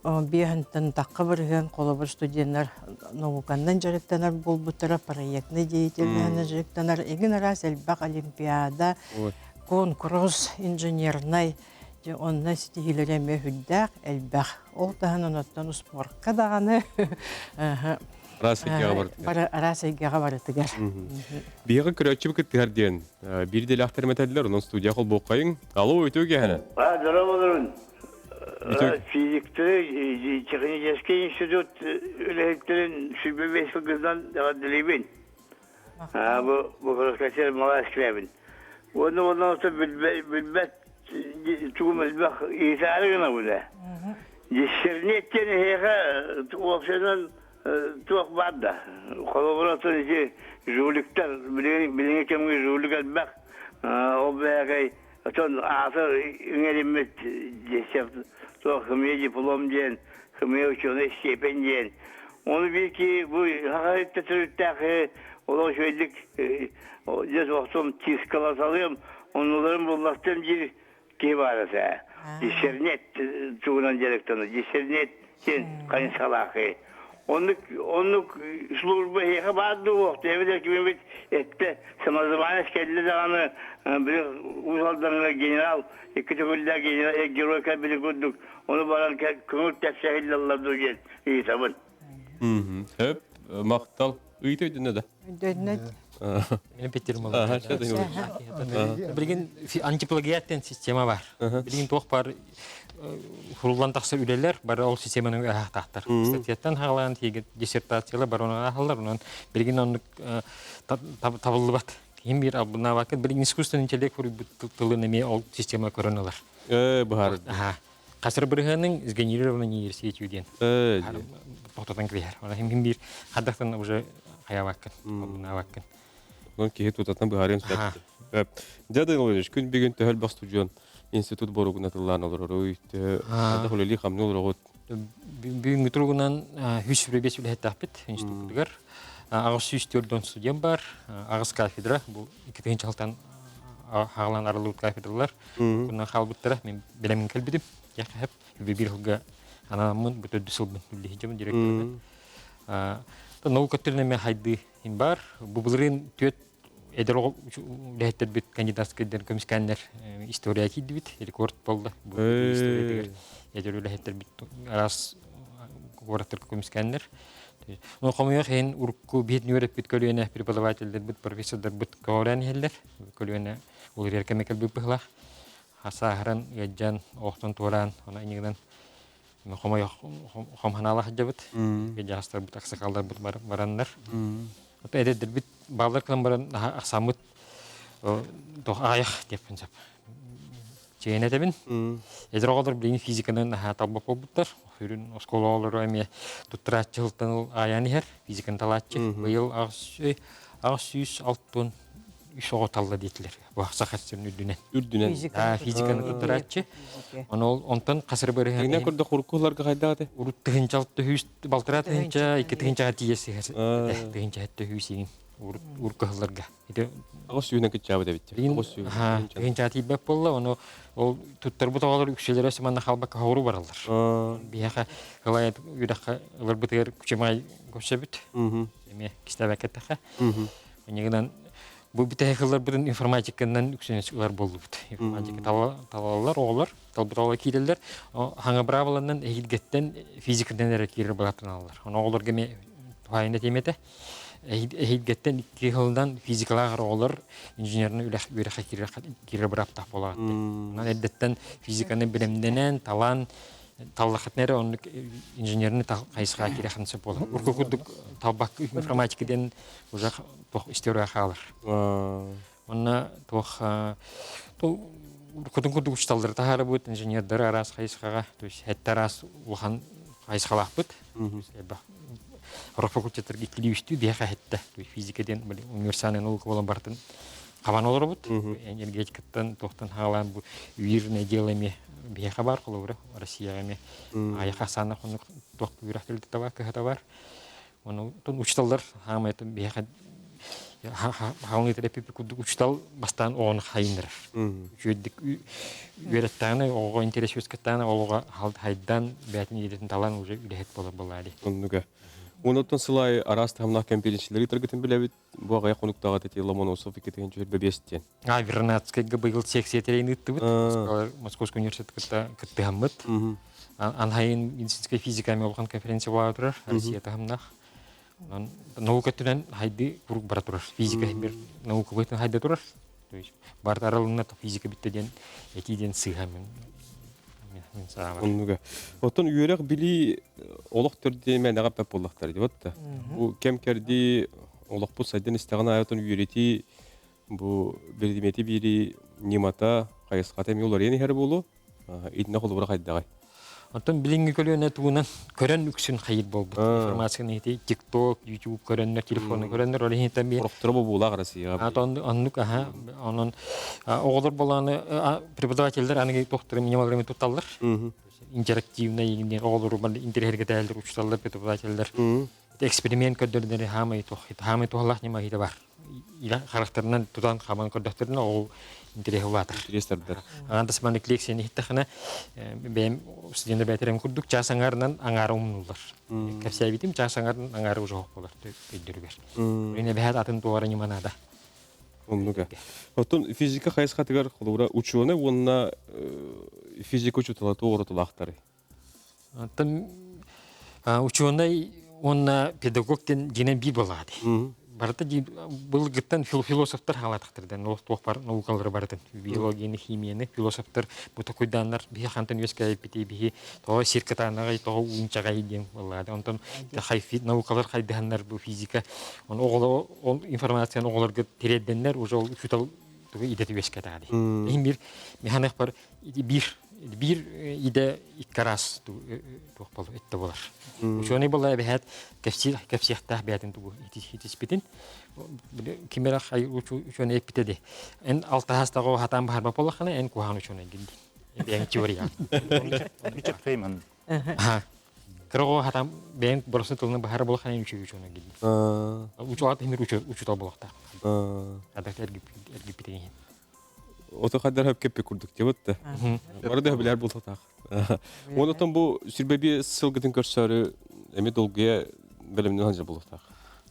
биэһинтэн тахха бырыһыан холобур студеннар науканнан дьарыктанар буолбуттара проектный деятельноһынан дьарыктанар игин араас элбэх олимпиада конкурс инженернай Дьэ, онно ситиһиилэрэ эмиэ сүрдээх элбэх. Ол таһынан оттон успуорка даҕаны Араас эйгэҕэ барытыгар. Араас эйгэҕэ барытыгар. Биһиги көрөөччүбүт кыттыһар диэн биир идэлээхтэр этэллэр, онон студия холбуоххайыҥ. Алло, үтүө киэһэнэн. Здорово, Физиктеры технический институт үлэһиттерин сүбэ бэс сылгынан эҕэрдэлиибин. Бу бу кэсер малаас килэбин. Уонна уонна билбэт тугум элбэх ыйытаары гына буле. Дьиссернет диэн эһиэхэ уопсайынан Туох баар да. Холобура, оттон ити жуликтар, билиҥҥи кэмҥэ жулик элбэх. Ол бэйэкэй, оттон аата иҥэриммит туох химия диплом диэн, химия ученый степень диэн. Ону биир киһи бу хахайытта төрүттээх олох үчүгэйдик дьэ охтум чискаласалыам, оннуларын булластым диир киһи баар этэ. Диссернет тугунан дьарыктанар. Диссернет диэн хайысхалаахы. Оннук оннук служба эһиэхэ баар дуу эбэтэр кимибит эттэ самозванец кэллэ даҕаны били Уус Алдаҥҥа генерал икки төгүллээх генерал герой кэлбитин курдук ону баран көҥүл тэпсэ иһиллэллэр дуу диэн ыйытабын. Хөп, махтал. Ыйыта өйдөнө да? Өйдөннө. Мен Петер Билигин антиплагиат диэн система бар. Билигин туох бар хуруллан тахсар үлэлэр бары ол системаны ыһаахтаахтар. Статьяттан хаалаан тиийгэ диссертациялар бары онон ааһаллар. Онон билигин оннук табыллыбат. Ким биир албыннаабакка билигин искусственный интеллект хуруйбут тылын эмиэ ол система көрөн ылар. Быһаарар. Хасыр бырыһыаның сгенерированный нейросетью диэн. Тоқтатан киһэр. Она хим биир хадахтан уже хаябаккын, албыннаабаккын. Онон киһи тутатан быһаарыан сөп. Дьэ, Данил Владимирович, күн бүгүн төһө элбэх студент институт боругун атыллаан олороруй, төһө хайдах үлэлии хамныы олороҕут? Бүгүҥҥү туругунан 125 үлэһиттээхпит институтугар. 804 студент бар, аҕыс кафедра, бу 2006 хаалан арыллыбыт кафедралар. Кунан хаалбыттара, мен билэмин кэлбитим. Яхап, бир сылга анаммын, бу төрдүс сылбын үллэһиджабын директорынан. Наука түрүнэ хайды бар. Бу былырыын түөт эдэр үлэһиттэрбит кандидатскайдар көмүскээннэр история киирдибит, рекорд болду. Бу историятыгар эдэр үлэһиттэрбит араас куораттарга көмүскээннэр. Ну, хомойуох иһин урукку биһитин үөрэппит көлүөнэ преподавателлэрбит, профессордарбыт көҕүрээн иһэллэр. Көлүөнэ уларыйар кэмэ кэлбит быһыылаах. Сааһыран, ыалдьан, олохтон туораан, она иннигинэн хомойох хомханаалаах сылдьабыт. Дьаһастарбыт, аксакалларбыт бараннар. Ото эдэрдэрбит бааллар кылан баран ахсааммыт тох аҕыйах диэппин сөп. Чэйэн этэбин. Эдэр оҕолор билигин физиканы наһаа талбат буолбуттар. Сүрүн оскуола оҕолоро эмиэ туттарааччы сылтан аайаан иһэр, физиканы талааччы. Быйыл 860 үс оҕо талла диэтилэр. Бу саха сирин үрдүнэн. Үрдүнэн. Физиканы туттарааччы. Ону онтон хасыр бырыһан. Иҥнэ көрдөх уруккуларга хайдах этэ? Урут тыһынча алта балтараа тыһынча, икки тыһынчаҕа тиийэ сыһар. Тыһынча хэттэ сүүс иҥин урукку сылларга. Ити Аҕыс сүүһүнэн кыччаабыт эбит. Аҕыс сүүс. Тыһынчаҕа тиийбэт буолла, ону ол туттарбыт оҕолор үксүлэрэ манна халбакка хоҕуру бараллар. Биһиэхэ ылайат үрэххэ ыларбытыгар күчүмай көрсөбүт. Эмиэ кистээбэккэ эттэххэ. Онньугунан бу бүтэһик ылларбытын информатиканан үксүн ылар буоллубут. Информатика талаллар оҕолор, талбыт оҕолор киирэллэр. Хаҥа быраабыланан эһиилгэттэн физикадан эрэ киирэр былааттаналлар. Ону оҕолорго эмиэ туһаайына тиэмэтэ. Эһиилгэттэн икки сылынан физикалаах оҕолор инженерный үөрэххэ киирэр бырааптаах буолаҕыт. Онон эрдэттэн физиканы билэмнэнэн, талан, таллахытына эрэ оннук инженерный хайысхаҕа киирэхин сөп буолар. Урукку курдук талбакка информатика диэн уже туох история хаалар. Онно туох уруккутун курдук учууталлары таһаарабыт, инженердары араас хайысхаҕа, то есть этте араас улахан хайысхалаахпыт. Элбэх Сорох факультеттарга иккилии үстүү биһиэхэ эһэттэ. Физика диэн универсальный наука буолан барытын хабан олоробут. Энергетикаттан туохтан хаалаан бу үйр дело эмиэ биһиэхэ бар холобура Россияҕа эмиэ аҕыйах ахсааннаах оннук туох үөрэх тэрилтэтэ бар, кыһата бар. Ону учууталлар хаамай биһиэхэ хаалыҥы терапевт курдук учуутал бастаан оҕону хайыннарар. Үчүгэйдик үөрэттэҕинэ оҕоҕо интерес үөскэттэҕинэ оҕоҕо хайдан бэйэтин идэтин талан уже үлэһит буолар буолаа дии. Оннуга. Онуттан сыл аайы араас таһымнаах кэмпириэнсийэлэри ыытаргытын билэбит. Бу аҕыйах хонуктааҕы ити Ломоносов 2025 диэн. А, Вернадскайга быйыл секция тэрийин ыыттыбыт. Московский университет кытта кыттыһаммыт. Анхайын медицинскэй физика эми улахан конференция буола турар. Россия таһымнаах. Онон наука өттүнэн хайды куруук бара турар. Физика бир наука быһыытынан хайда турар. То есть барыта арылынна физика бүттэ диэн этии диэн сыыһа мин мин саамар. Оннуга. Оттон үөрэх билии олох төрдө мээнэҕэ эппэт буоллахтар дии батта. Бу кэм кэрдии олохпут сайдан истэҕин аайы оттон үөрэтии бу биридимиэти биэрии ньымата, хайысхата эмиэ уларыйан иһэр буолуо. Итиннэ холобура хайдаҕай? Онтон билиҥҥи көлүөнэ тугунан көрөн үксүн хайыр буолбут. Информацияны ити TikTok, YouTube көрөннөр, телефону көрөннөр, ол иһин би Орохторо бобуулаах Россияҕа. Ата оннук аха онон оҕолор болааны преподавателлэр аныгы тохтору минималларын тутталлар. Интерактивный оҕолору интэриэһиргэтээллэр, учуталлар, преподавателлэр. Эксперимент көрдөрдөрү хаамай туох хаамай туһалаах ньыма иһитэ бар. Ила харахтарынан тутан хаман көрдөхтөрүнэ ол интэриэһи улаатар. Интерес тардар. Аан тасманы лекцияны иһиттэхинэ бэйэм студенттар бэйэтэрим курдук чаас аҥаарынан аҥаара умнуллар. Кэпсээбитим чаас аҥаарынан аҥаара уже оһох болар өйдөрүгэр. Мин эбэһээт атын туора ньыма наада. Оннуга. Оттон физика хайысхатыгар холобура учуонай уонна физика учуутала туох уратылаахтарый? Оттон учуонай уонна педагог диэн дьиэнэн биир буолаады. Барыта былыргыттан философтар хаалаатахтардан туох бар наукалары барытын биологияны, химияны философтар бу токуйдааннар биһи хантан үөскээбиппитий биһи тоҕо сир кытаанаҕай тоҕо уунчаҕай диэн буоллаады. Онтон хайфи наукалар хайдыһаннар бу физика он оҕолор ол информацияны оҕолорго тириэрдэннэр уже ол учуутал тугу идэтэ үөскээтэҕэ дии. Иһин биир механик бар биир биир идэ икки араас туох болу этте болар. Ученый була эбэһээт кэпсиэхтээх бэйэтин тугу итиспитин ким эрэ ученый эппитэ ди. Эн алтаһастаҕа хатаан баһарба боллахына эн куһаҕан ученый гинди. Бэйэҥ теория. Ричард Фейман. Кыра хатаан бэйэҥ боросын тылынан баһара боллахына эн ученый гинди. Учуат химир учутал боллахтаах. Адак эргиппитин. Ото хаддар хөп кеппи курдук диэбит да. Бары да билэр бултатаах. Онотон бу сүрбэби сылгытын көрсөрү эми долгуя бэлэмнэн ханжа бултатаах.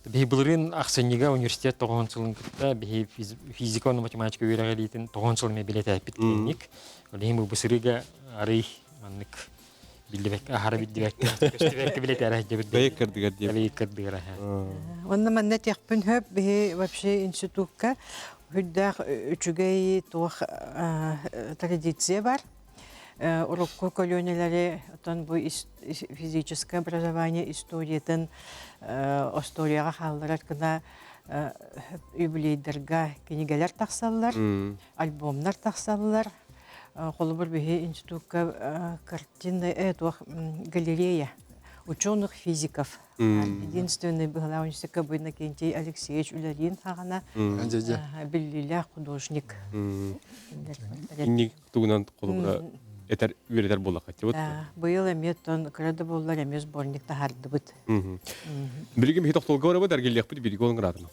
Биһи былырыын ахсынньыга университет тоҕоһун сылын кытта биһи физика уонна математика үөрэҕириитин тоҕоһун сылын билэтээппит киэҥник. Ол иһин бу бысырыга арый маннык биллибэккэ аһара биллибэккэ көстүбэккэ билэтээрэ сылдьабыт. Бэйэ кырдыгар диэбит. Бэйэ кырдыгар Онно манна этиэхпин хөп биһи вообще институкка Үрдээх үчүгэй туох традиция бар. Урукку көлүөнэлэри оттон бу физическое образование историятын остуоруйаҕа хаалларар гына юбилейдарга кинигэлэр тахсаллар, альбомнар тахсаллар. Холобур, биһи институкка картина, туох галерея ученых физиков Единственный быһалаах университекка бу Иннокентий Алексеевич үлэлиин хаҕана биллиилээх художник. Инник тугунан холобура этэр үөрэтэр буоллахха вот. Быйыл эмиэ тон кыра да буоллар эмиэ сборник таһаардыбыт. Билигин биһи тохтолго барабыт эргиллиэхпит бииргэ олоҥ ыраатына.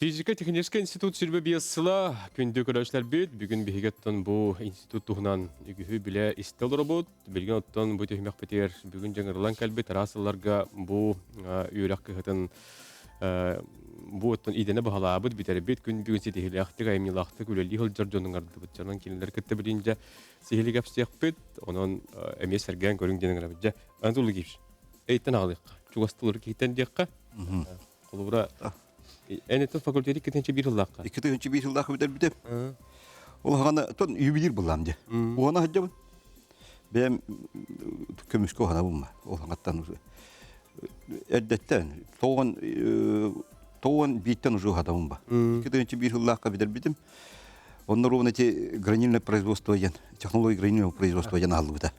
Физико-техническэй институт сүрбэ биэс сыла күндү көрөөччүлэрбит. Бүгүн биһиги оттон бу институт туһунан үгүһү билэ истэ олоробут. Билигин оттон бу түһүмэхпитигэр бүгүн дьаҥырылан кэлбит араас сылларга бу үөрэх кыһатын бу оттон идэни баһылаабыт, бүтэрбит, күн бүгүн ситиһиилээхтик, айымньылаахтык үлэлии сылдьар дьонун ардыбыт. Дьонон кинилэр кытта билин дьэ сиһили кэпсиэхпит. Онон эмиэ сэргээн көрүҥ диэн ыҥырабыт. Дьэ, Анатолий Ильич, эйтэн аҕалыахха. Чугастылар киһиттэн диэххэ. Холобура, эн этин факультети 2-нчи сыллаахха. 2-нчи сыллаахха бүтэрбитим. Ол хаҕана тон юбилей буллаам дьэ. Уона сылдьабын. Бэйэм көмүскэ уһанабын ма. Ол хаҥаттан эрдэттэн тоҕон тоҕон бииртэн уже уһатабын ба. 2-нчи сыллаахха бүтэрбитим. Онно ровно эти гранильное производство диэн, технология гранильного производства диэн аһыллыбыта.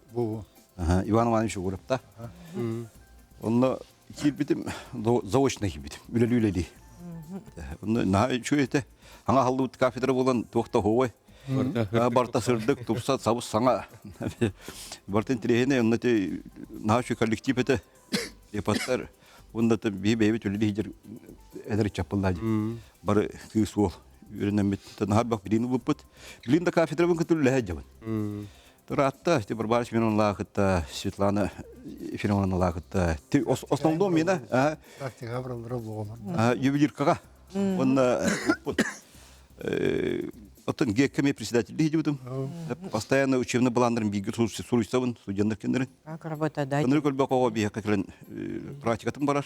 Иван Иванович Угуровта. Онно Киирбитим заочно киирбитим. Үлэлии-үлэлии. Онно наһаа үчүгэй этэ. Аҥа аһыллыбыт кафедра буолан туох да оһуобай. Барыта сырдык, тупса, сабыс саҥа. Барыта интэриэһинэй. Онно ити наһаа үчүгэй коллектив этэ. Епаттар. Уонна биһи бэйэбит үлэлии сылдьар эдэр ыччаппыллаа дии. Бары кыыс уол үөрэнэммит. Наһаа элбэх билиини ылбыппыт. Билин да кафедрабын кытта үлэлэһэ сылдьабын. Ыраатта, ити Варвара Семеновналаах кытта, Светлана Ефимовналаах кытта. Основном мина Практика бараллара болҕолор. Ювелиркаҕа. Уонна оттон ГКМ председатель дии Постоянно учебный планнарын бииргэ суруйсабын студенттар кинилэрин. Как работодатель. Ынырык өлбөх оҕо биһиэхэ кэлэн практикатын барар.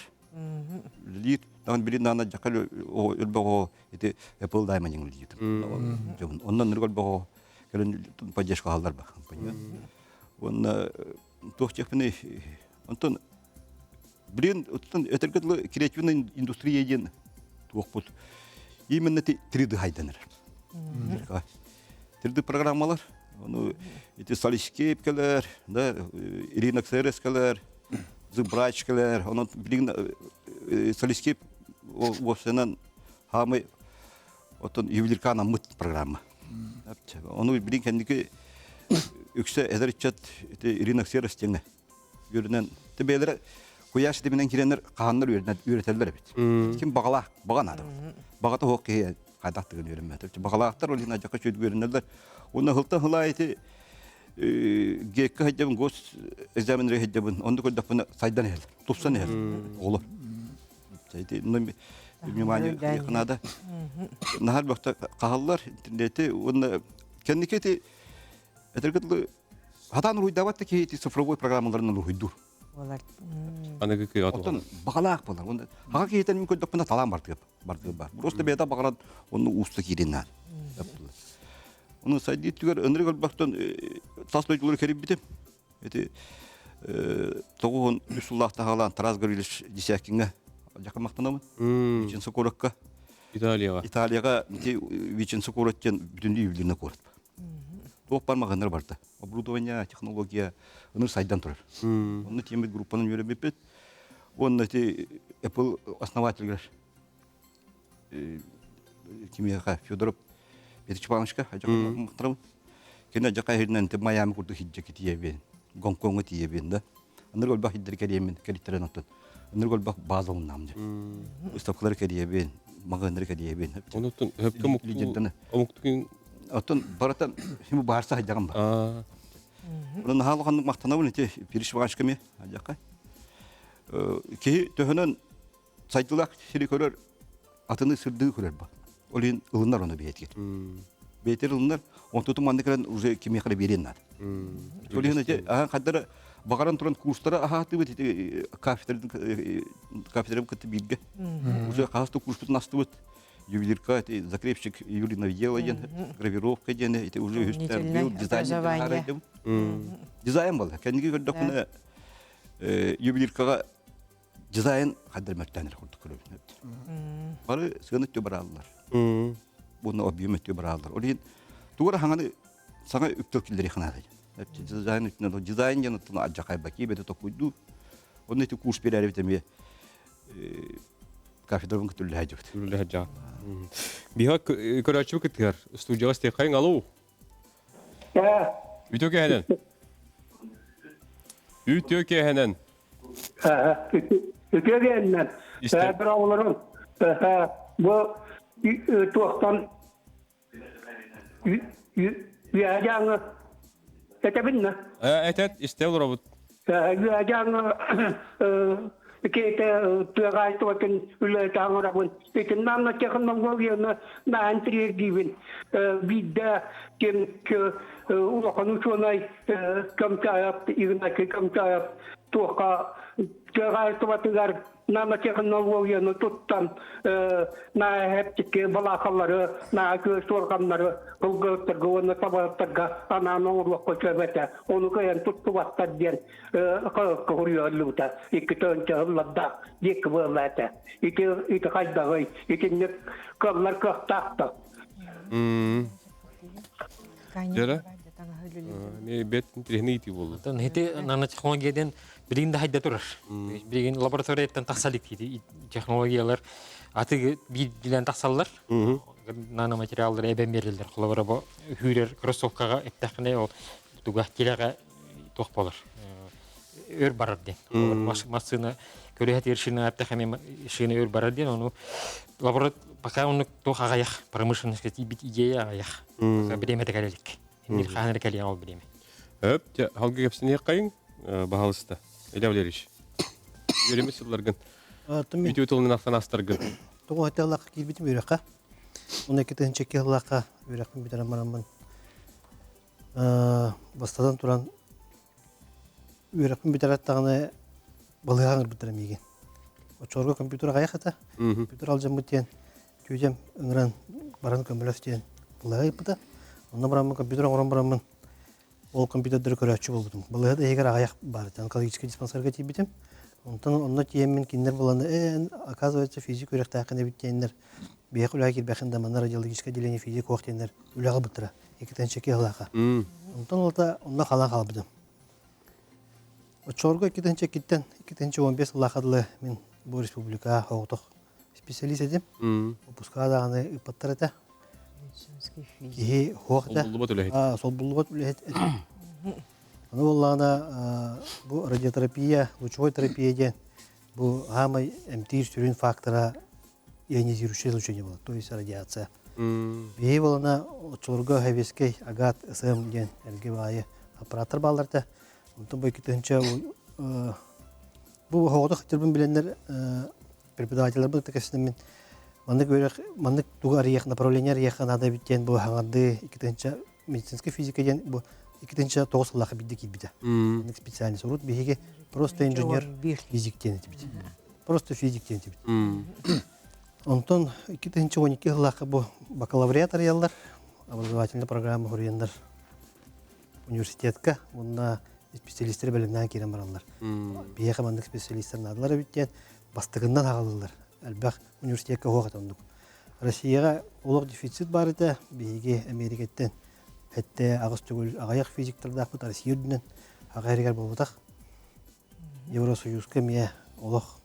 Үлэлиир. Даҕан билин даҕаны дьакка өлбөх оҕо ити Apple Diamond үлэлиир. Онно ынырык өлбөх оҕо кэлин поддержка аһаллар ба уонна туох диэхпиний онтон блин оттон этэргэ дылы креативная индустрия диэн туохпут именно 3D хайданар. 3D программалар. Ону ити Солискейп кэлэр, да, Ирина Ксерес кэлэр, Зыбрач кэлэр. Онон билигин Солискейп уопсайынан хаамай оттон ювелирка анаммыт программа. Ону билигин кэнники үксэ эдэр ыччат ити Ирина Ксерес диэҥҥэ үөрэнэн бэйэлэрэ куйаар ситиминэн киирэннэр хаһаннар үөрэтэллэр эбит. Ким баҕалаах, баҕа наада. Баҕата суох киһи хайдах тыгын үөрэммэт. Баҕалаахтар ол иһин адьака чүөт үөрэнэллэр. Уонна сылтан сылаа ити ГЭК сылдьабын, гос экзаменнары сылдьабын. Онно көрдөхпүнэ сайдан иһэллэр, тупсан иһэллэр оҕолор. Ити внимание наада. Наһаар бөхтө хаһаллар интернети уонна кэнники ити этэргэ дылы Хатаан уруйдаабат да киһи ити цифровой программаларынан уруйдуур. Буолар. Аныгы кыаҕа Оттон баҕалаах буолар. Онно хаҕа киһитэн мин көрдөхпүнэ талаан бардыга бардыга бар. Просто бэйэтэ баҕаран онну ууста киирин наар. Ону сайдыы түгэр ынырык өлбөхтөн тас дойдулары кэрийбитим. Ити тоҕуһун үс сыллаах таһаалаан Тарас Гаврильевич Десяткиҥҥа дьакамахтанабын. Виченца куоракка. Италияҕа. Италияҕа ити Виченца куорат диэн бүтүннүү ювелирный куорат. Туох бар маҕаһыыннар барда. Оборудование, технология ыныр сайдан турар. Онно тиэммит группанан үөрэммиппит. Уонна ити Apple основателгэр кимиэхэ Федоров Петр Чапановичка махтарабын. Кини дьака иһинэн ти Майами курдук хиджаки тиийэбин, Гонкоҥҥа тиийэбин да. Ыныр өлбөх хиддер кэриэмин кэлиттэрэн оттон. Ыныр өлбөх база улнаам дьэ. Выставкалары кэриэбин, маҕаһыыннары кэриэбин. Онуттан хөпкө омуктугун Оттон барытан химу баарса хайдаган бар. Онон наһаа улаханнык махтанабын ити перешивашками адьака. Киһи төһөнөн сайдылаах сири көрөр, атыны сырдыы көрөр ба. Ол иһин ылынар ону бэйэтигэр. Бэйэтигэр ылынар, онтутун манна кэлэн уже кимиэхэ эрэ биэриэн наада. Ол иһин ити аһан хайдара баҕаран туран курстары аһаатыбыт ити кафедрын кафедрам кытта бииргэ. Уже хаһыс да курспутун астыбыт. Ювелирка, ити закрепщик ювелирного дела диэн, гравировка диэн, ити уже үһүстэр бил дизайн дизайн буолла. Кэнники көрдөхпүнэ ювелиркаҕа дизайн хаддар мөртөөн эрэ курдук көрөбүн. Бары сыана өттү барааллар. Буну объем өттү барааллар. Ол иһин тугу хаҥаны саҥа үктэл киллэриэх наада. Дизайн үтүнэн дизайн диэн оттон адьахайбаки бэдэ токуйдуу. Онно ити курс берәрбит эмиэ кафедрабын кытта үллэһэ Үллэһэ Биһа көрөөччү кыттыгар студияға стехайын алу. Үтө кэһэнэн. Үтө кэһэнэн. Үтүө кэһэнэн. Бір оҕолорум бу туохтан үөһэ этэбин на. Этет истэ олоробут. Үөһэ Кете тыагаайтыбатын үлэ таҥарабын. Итиннанна технологияны наан тириэрдиибин. Биирдэ ким улахан учуонай Камчаев, Игнатий Камчаев туохха тыагаайтыбатыгар нанотехнологияны туттан нааһэптикки балаахаллары, наа күөс уорганнары кылгыһыттарга уонна табаһыттарга анаан оҥоруохха сөп этэ. Ону кыайан туттубаттар диэн хоруйаллыбыта. Икки тыһыынча сыллардаах диэки буолла этэ. Ити ити хайдаҕый? Итинник кыаллар кыахтаах да. Дьара? Бет интеллигентный ити болду. Ити нанотехнология билигин да хайда турар. Билигин лабораторияттан тахсалык технологиялар аты биирдилэн тахсаллар. Наноматериаллар эбэн берилер. Холобура бу хүүрэр кроссовкаға эттэххинэ ол туга тилэҕэ туох болар. Өр барар диэн. Массыына көрүһэ шина эттэххинэ шина өр барар диэн ону лаборат пока оннук туох аҕайах промышленность бит идея аҕайах. Бириэмэ кэлелик. Иннир хааныр кэлиэн ол бириэмэ. Өп, халгы кэпсэниэххэйиҥ, баһалыста. Илья Валерьевич. Үөрэммит сылларгын. Үтүө тылынан ахтан астаргын. Тоҕо хотеллаах киирбитим үөрэххэ. Уна 2002 сыллаахха үөрэхпин бүтэрэн бараммын бастатан туран үөрэхпин бүтэрээт даҕаны балыыһаҕа ыҥырбыттара миигин. Оччолорго компьютер аҕыйах этэ. Компьютер алдьаммыт диэн Түөдьэм ыҥыран баран көмөлөс диэн балыыһа ыыппыта. Онно бараммын компьютер оҥорон бараммын ол компьютердары көрөөччү буолбутум. Балыыһа да иһигэр аҕыйах баар этэ. Онкологическай диспансерга тиийбитим. Онтон онно тиийэммин кинилэр булан ээ оказывается физик үөрэхтээххин эбит диэннэр биһиэхэ үлэҕэ киирбэххин да манна радиологическое отделение физик суох диэннэр үлэҕэ ылбыттара. 2 сыллаахха. Онтон ылата онно халан хаалбытым. Оччолорго 2002-ттэн 2015 сыллаахха дылы мин бу республика соҕотох специалист этим. Выпуска даҕаны ыыппаттар этэ. Киһи суох этэ. Солбуллубат үлэһит. Солбуллубат үлэһит этим. Аны буоллаҕына бу радиотерапия, лучевой терапия диэн бу аамай эмтиир сүрүн фактора ионизирующее излучение было, то есть радиация. Биһи буолана оччолорго Хэбиэскэй Агат СМ диэн эргэ баайы аппараттар бааллар этэ. Онтон бу 2000 бу оҕото хатырбын билэннэр преподавателларбын кытта кэпсэтэммин маннык үөрэх маннык тугу арыйах направление арыйахха наада эбит диэн бу хаҥардыы 2000 медицинская физика диэн бу 2009 сыллаахха биирдэ киирбитэ. Маннык специальность урут биһиги просто инженер физик диэн этибит. Просто физик диэн этибит. Онтон 2012 сыллаахха бу бакалавриат арыйаллар, образовательная программа хоруйаннар университетка уонна специалистер бэлэмнээн киирэн бараллар. Биһиэхэ маннык специалистар наадалар эбит диэн бастакыннан аҕалыллар. Элбэх университекка уһуох этэ оннук. Россияҕа олох дефицит баар этэ. Биһиги Америкаттан сэттэ аҕыс төгүл аҕыйах физиктардаахпыт Россия үрдүнэн аҕа эригэр буолбатах. Евросоюзка эмиэ олох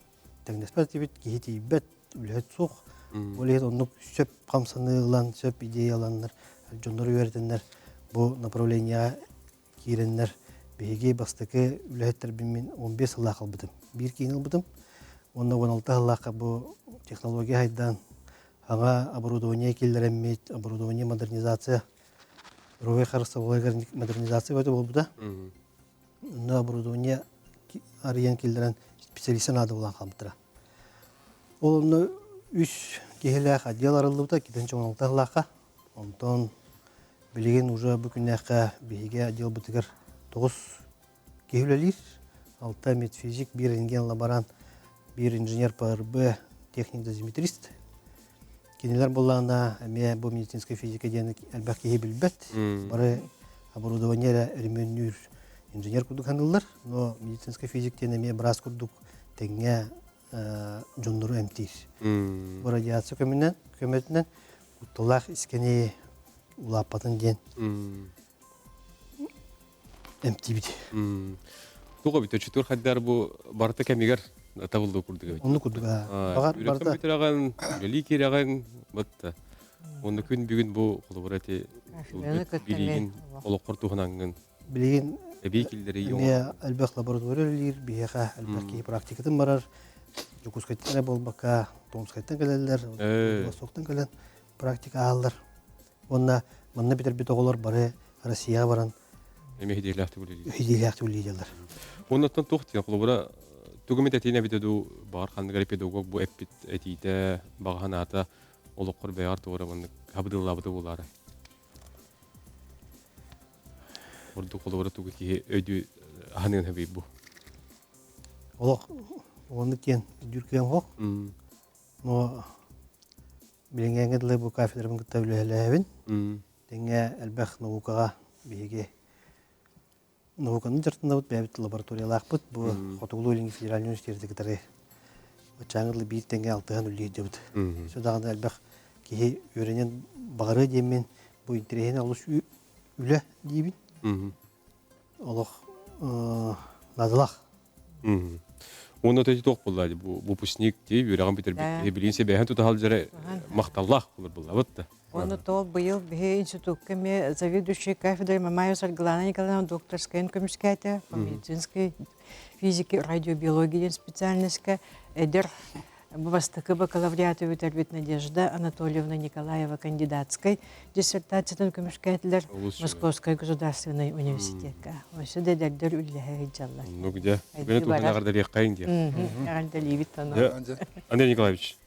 тэҥнэспэт этибит, киһи тиийбэт, үлэһит суох. Ол иһин оннук сөп хамсаныы ылан, сөп идея ыланнар, дьоннору үөрэтэннэр бу направлениеҕа киирэннэр биһиги бастакы үлэһиттэрбин мин 15 сыллаах ылбытым. Биир киин ылбытым. Уонна 16 сыллаахха бу технология хайдаан аҥа оборудование киллэрэммит, оборудование модернизация, здоровье харыстабылыгар модернизация бөтө буолбута. Онно оборудование арыйан киллэрэн специалиста наада буолан хаалбыттара. Ол онно үс киһилээх отдел арыллыбыта, 2016 сыллаахха. Онтон билигин уже бу күннээххэ биһиги отделбытыгар тоҕус киһи үлэлиир. Алта медфизик, биир рентген-лаборант, биир инженер ПРБ, техник-дозиметрист. Кинилэр буоллаҕына эмиэ бу медицинскэй физика диэн элбэх киһи билбэт. Бары оборудование эрэ өрөмүөннүүр инженер курдук саныыллар. Но медицинскэй физик диэн эмиэ быраас курдук тэҥҥэ дьоннору эмтиир. Бу радиация көмөнөн, көмөтүнэн кутталлаах искэни улааппатын диэн эмтиибит. Туга бит өчүтүр хайдар бу барыта кэмигэр табыллыы курдук эбит. Онну курдук Багар барыта бүтүрэҕин, үлэлии киирэҕин, бытта. Онну күн бүгүн бу холобура эти билигин олоххор туһанаңҥын билигин эбии киллэрии эмиэ элбэх лаборатория үлэлиир, биһиэхэ элбэх киһи практикатын барар. Дьокуускайтан эрэ буолбакка, Томскайтан кэлэллэр, Владивостоктан кэлэн практика ааллар. Уонна манна бүтэрбит оҕолор бары Россияҕа баран Эмиэ хидиэлээхтик үлэлиир. Хидиэлээхтик үлэлииллэр. Оннуттан туох диэн холобура тугу эмит этиин эбитэ дуу баҕар ханнык эрэ педагог бу эппит этиитэ баҕа санаата олоххор бэйэҕэр туора маннык хабыдыллаабыта буолаарай? Ордук холобура тугу киһи өйдүү аһаныан сөбүй бу? Олох оннук диэн өйдүүр кыам суох. Но билиҥҥээҥҥэ дылы бу кафедрабын кытта үлэлээбин. Тэҥҥэ элбэх наукаҕа биһиги науканы дьарыктанабыт, бэйэбит лабораториялаахпыт. Бу Хотугулуу-Илиҥҥи федеральнай университеты кытары ыччааҥҥы дылы биир тэҥҥэ алтыһан үлэлиир дьабыт. Өссө даҕаны элбэх киһи үөрэнэн баҕарыа диэммин бу интэриэһинэй олус үлэ диибин. Олох наадалаах. Уонна төти туох буолла бу выпускник дии үөрэҕин бүтэрбит киһи билигин себэһин тута сылдьара махталлаах буолар буоллабыт да. Уонна то быйыл биһи институкка эмиэ заведующий кафедрой Мамаева Саргылана Николаевна докторскайын көмүскээтэ по медицинской физике радиобиология диэн специальностька эдэр Бу бастакы бакалавриаты бүтэрбит Надежда Анатольевна Николаева кандидатскай диссертациятын көмүскээтилэр Московскай государственнай университекка. Өссө да эдэрдэр үллэһэ сылдьаллар. Ну где? Бүгүн туһунан эҕэрдэлиэххэйиҥ диэн. Эҕэрдэлиибит ону. Андрей Николаевич.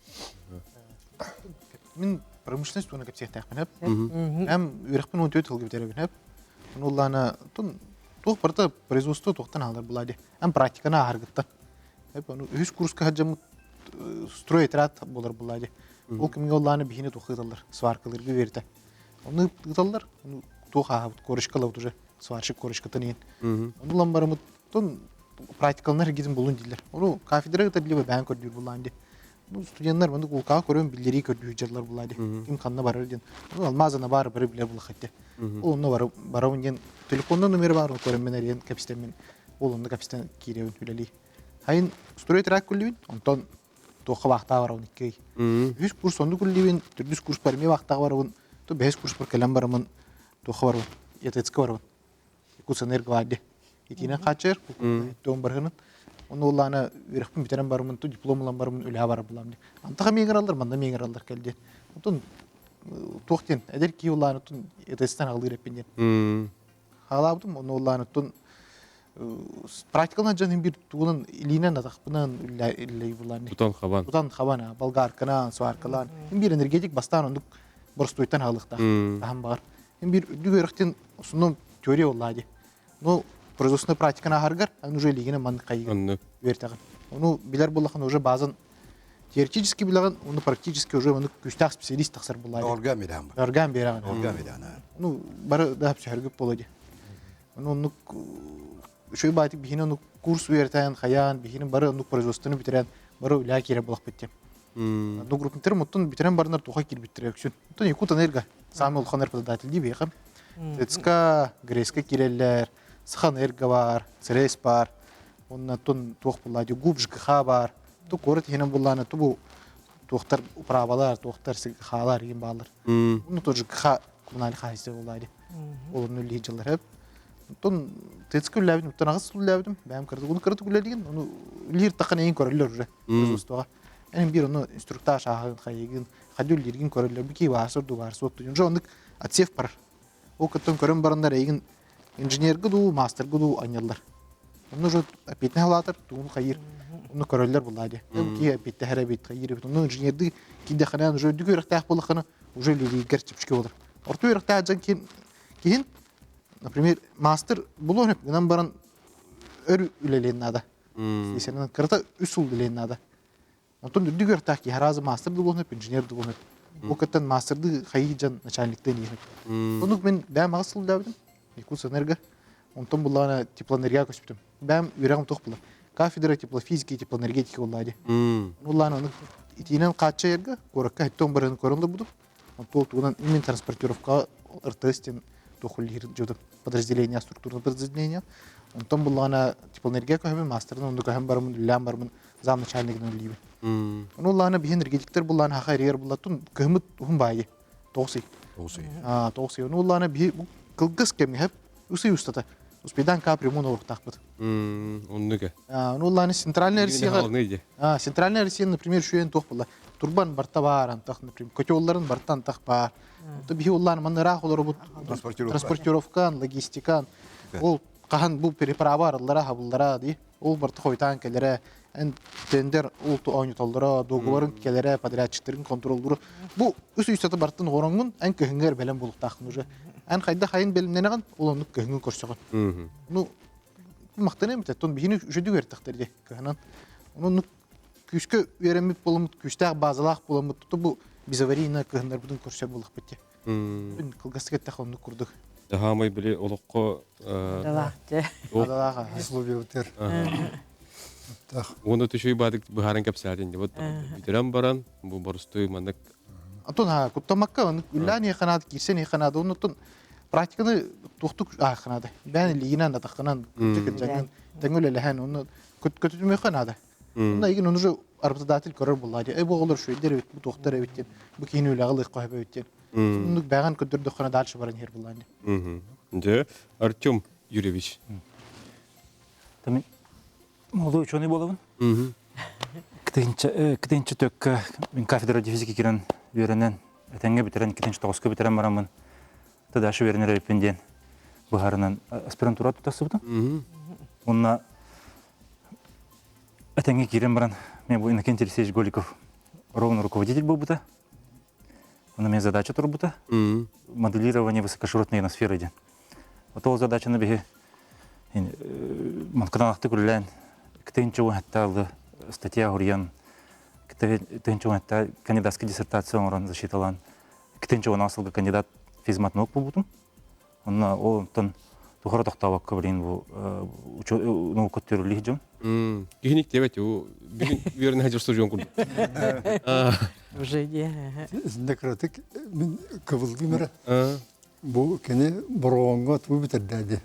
Мин промышленность туһунан кэпсиэхтээхпин эп. Эм үөрэхпин 14 сылга бүтэрэбин эп. Ону улаана тун туох барыта производство туохтан аалар булаа ди. Эм практиканы ааһаргыттан. Эп ону үһүс курска сылдьаммыт стройотряд буолар булаа ди. Ол кэмҥэ оллааны биһини туох ыыталлар, сваркалыырга үөрэтэ. Ону ыыталлар, туох ааһабыт, корочкалабыт уже, сварщик корочкатын иһин. Ону ылан барамыт, тон практикаланар эргитин булун дииллэр. Ону кафедра ыта билибэ бээн көрдүүр булаан ди. Ну, студенттар маннык улкаҕа көрөн биллэрии көрдүү дьаллар булаа ди. Ким ханна барар диэн. Ну, алмазана баар бары билэр булахатте. Ол онно бары барабын диэн телефонна номер бар көрөн мен эрийэн кэпсэтэммин. Ол онно кэпсэтэн киирэбин үлэлии. Хайын стройтрак күллүбүн, онтон туохха баахтаа барабын икки Үһүс курс оннук үллибин, төрдүс курспар эмиэ баахтаа барабын, то бэһис курспар кэлэн барамын туохха барабын, ЯТЦка барабын. Якутсэнергварди. Итиинэн хааччыйар, туом барыһынан. Ону улаана үөрэхпин бүтэрэн бараммын, ту диплом ылан бараммын үлэҕэ барар булам дии. Антах эмиэ ыҥыраллар, манна эмиэ ыҥыраллар кэл диэн. Отон туох диэн, эдэр киһи улаана отон ЯТЦтан аҕалыыр эппин диэн. Хаалаабытым, ону улаана оттон практикалан дьон бир тугунан илиинэн атахпынан үллэй булан. Тутан хабан. Тутан хабан, болгарканан, сваркалаан. Бир энергетик бастаан ондук боростуйтан хаалыктаах. Таһан баҕар. Бир үрдүк үөрэхтин основном теория болла ди. Ну, производственная практиканы аһаргар, аны уже илиигинэн маннык хайыгын үөртэҕин. Ону билэр буоллахына уже базан теоретически билэҕин, уну практически уже ону күүстээх специалист тахсар буолла. Орган бирэҕин. Орган бирэҕин. Орган бирэҕин. Ну, бары да сөһөргүп буола ди. Ону оннук үчүгэй баайтык биһини ону курс үөрэтэн, хайаан, биһини бары оннук производствоны бүтэрэн, бары үлэҕэ киирэр буолахпыт диэн. Одногруппниктар муттан бүтэрэн бараннар туха киирбиттэрэ үксүн. Оттон Якутэнерго самый улахан работодатель дии биһиэхэ. ТЭЦка, ГРЭСка киирэллэр, Сахаэнерго бар, ЦРС бар, уонна тун туох булла дии ГУП ЖКХ бар. Ту куорат иһинэн буллаана тубу туохтар управалар, туохтар СГХ-лар игин баалар. Уну тоже ЖКХ коммунальный хозяйство булла дии. Ол онну үллии дьыллар хэп. Оттон ТЭЦка үллээбитим, оттон аҕыс сыл үллээбитим, бэйэм кыратык, уну кыратык үлэлигин, ону үллиир таххан эйин көрөллөр уже. Производствоҕа. Эн биир ону инструктаж ааһын, хайыгын, хадю үллииргин көрөллөр, бу кии баарсыр дуу, баарсыр отту. Уже оннук отсев барар. Ол кыттан көрөн бараннар эйигин инженергэ дуу, мастерга дуу анньаллар. Онно уже эппиэтинэһи улаатар, тугун хайыыр, онно көрөллөр буллаа дии. Бу киһи эппиэттэһэр эбит, хайыыр эбит. Онно инженердии киирдэххинэ уже үрдүк үөрэхтээх буоллаххына, уже үлэлииргэр чэпчэки буолар. Орто үөрэхтээх дьон киһин, например, мастер булуон сөп гынан баран өр үлэлиэн наада. Исэнэн кырата үс сыл үлэлиэн наада. Онтон үрдүк үөрэхтээх киһи араас мастер да буолуон сөп, инженер да буолуон сөп. Бу кыттан мастердыы хайыы дьон начальниктыын иһин. Оннук мин бэйэм аҕыс сыл үлэлээбитим. Якутсэнерго. Онтон буллаҕына теплоэнергияҕа көспүтүм. Бэйэм үөрэҕим туох буолар? Кафедра теплофизики и теплоэнергетики буоллаа дии. Улаан ону итиинэн хааччайарга куоракка хэттон баран көрөн олорбутум. Онтон тугунан именно транспортировкаҕа РТС диэн туох үлэлиир дьодум подразделение, структурное подразделение. Онтон буллаҕына теплоэнергия көһөбүн, мастерынан онну көһөн бараммын, үлэлээн бараммын замначальнигынан үлэлиибин. Ону улаана биһи энергетиктер буллаана хаха эрийэр буллаттын кыһыммыт уһун баайы. Тоҕус ый. Тоҕус ый. Тоҕус ый. Ону улаана биһи бу кылгас кэмҥэ хэп үс ый устата успейдаан капремонт оҥоруохтаахпыт. Оннук. Ону улаана центральная Россияҕа Центральная Россия, например, шүйэн туох була. Турбан барта баар антах, например, котелларын барта антах баар. То биһи улаана манна ыраах олоробут транспортировкан, логистикан. Ол хаһан бу переправа арыллара, хабыллара дии. Ол барта хойутаан кэлэрэ, эн тендер ол оонньотоллоро, договорын кэлэрэ, подрядчиктарын контроллуура. Бу үс үстата бартын оҕороҥҥун, эн кыһыҥҥар бэлэм буолуохтааххын уже. Эн хайдах хайын бэлэмнэнэҕин, ол оннук кыһыҥҥын көрсөҕүн. Ну, махтаныам этэ, тон биһини үчүдүк үөртэхтэр дии кыһынан. Онон күүскэ үөрэммит буоламмыт, күүстээх базалаах буоламмыт, туту бу безаварийно кыһыннарбытын көрсөр буоллахпыт дии. Мин кылгастык эттэххэ оннук курдук. Хаамай били олоххо Адалаах дьэ. Адалаах Условиябытыгар. Уонна түшүй баадык быһааран кэпсээтин дебот бүтэрэн баран бу борустуй маннык Антон ха куттамакка оннук үллээн иэханаат киирсэн иэханаат оннуттан практиканы туохтук ааханаада. Бээн илиигинэн атаххынан кырдьык тэҥ үлэлэһэн онно көтүтүмүөххэ наада. Онно игин ону уже работодатель көрөр буоллаа дии. Эй бу оҕолор үчүгэйдэр эбит, бу туохтар эбит диэн, бу киһини үлэҕэ ылыахха сөп эбит диэн. Оннук бэҕэн көрдөрдөххүнэ дальше баран иһэр буоллаа дии. Дьэ, Артем Юрьевич. Тамин молодой ученый буолабын. Кытынча төккө мин кафедра физики кирэн үөрэнэн, этэҥҥэ бүтэрэн, китинчэ тоҕуска бүтэрэн бараммын, дальше үөрэнэр эбиппин диэн быһаарынан аспирантура тутасыбытым. Уонна этэҥҥэ киирэн баран, мен бу Иннокентий Алексеевич Голиков ровно руководитель буолбута. Онно мен задача турбута. Моделирование высокоширотной ионосферы диэн. Ол задачаны биһи манканаахтык үлэлээн кытынча уһаттаалы статья хуруйан кытынча уһатта кандидатская диссертация оҥорон защиталаан кытынча уон сылга кандидат физмат наук буолбутум. Онно ол онтон тухары тохтообокко билин бу наука төрүлүү дьон. Киһиник диэбэт у бүгүн үөрэнэ сылдьар студион курдук. Уже дии. Итиннэ кыратык мин кыбылгым эрэ. Бу кини Бороҕоҥҥо туу бүтэрдээди.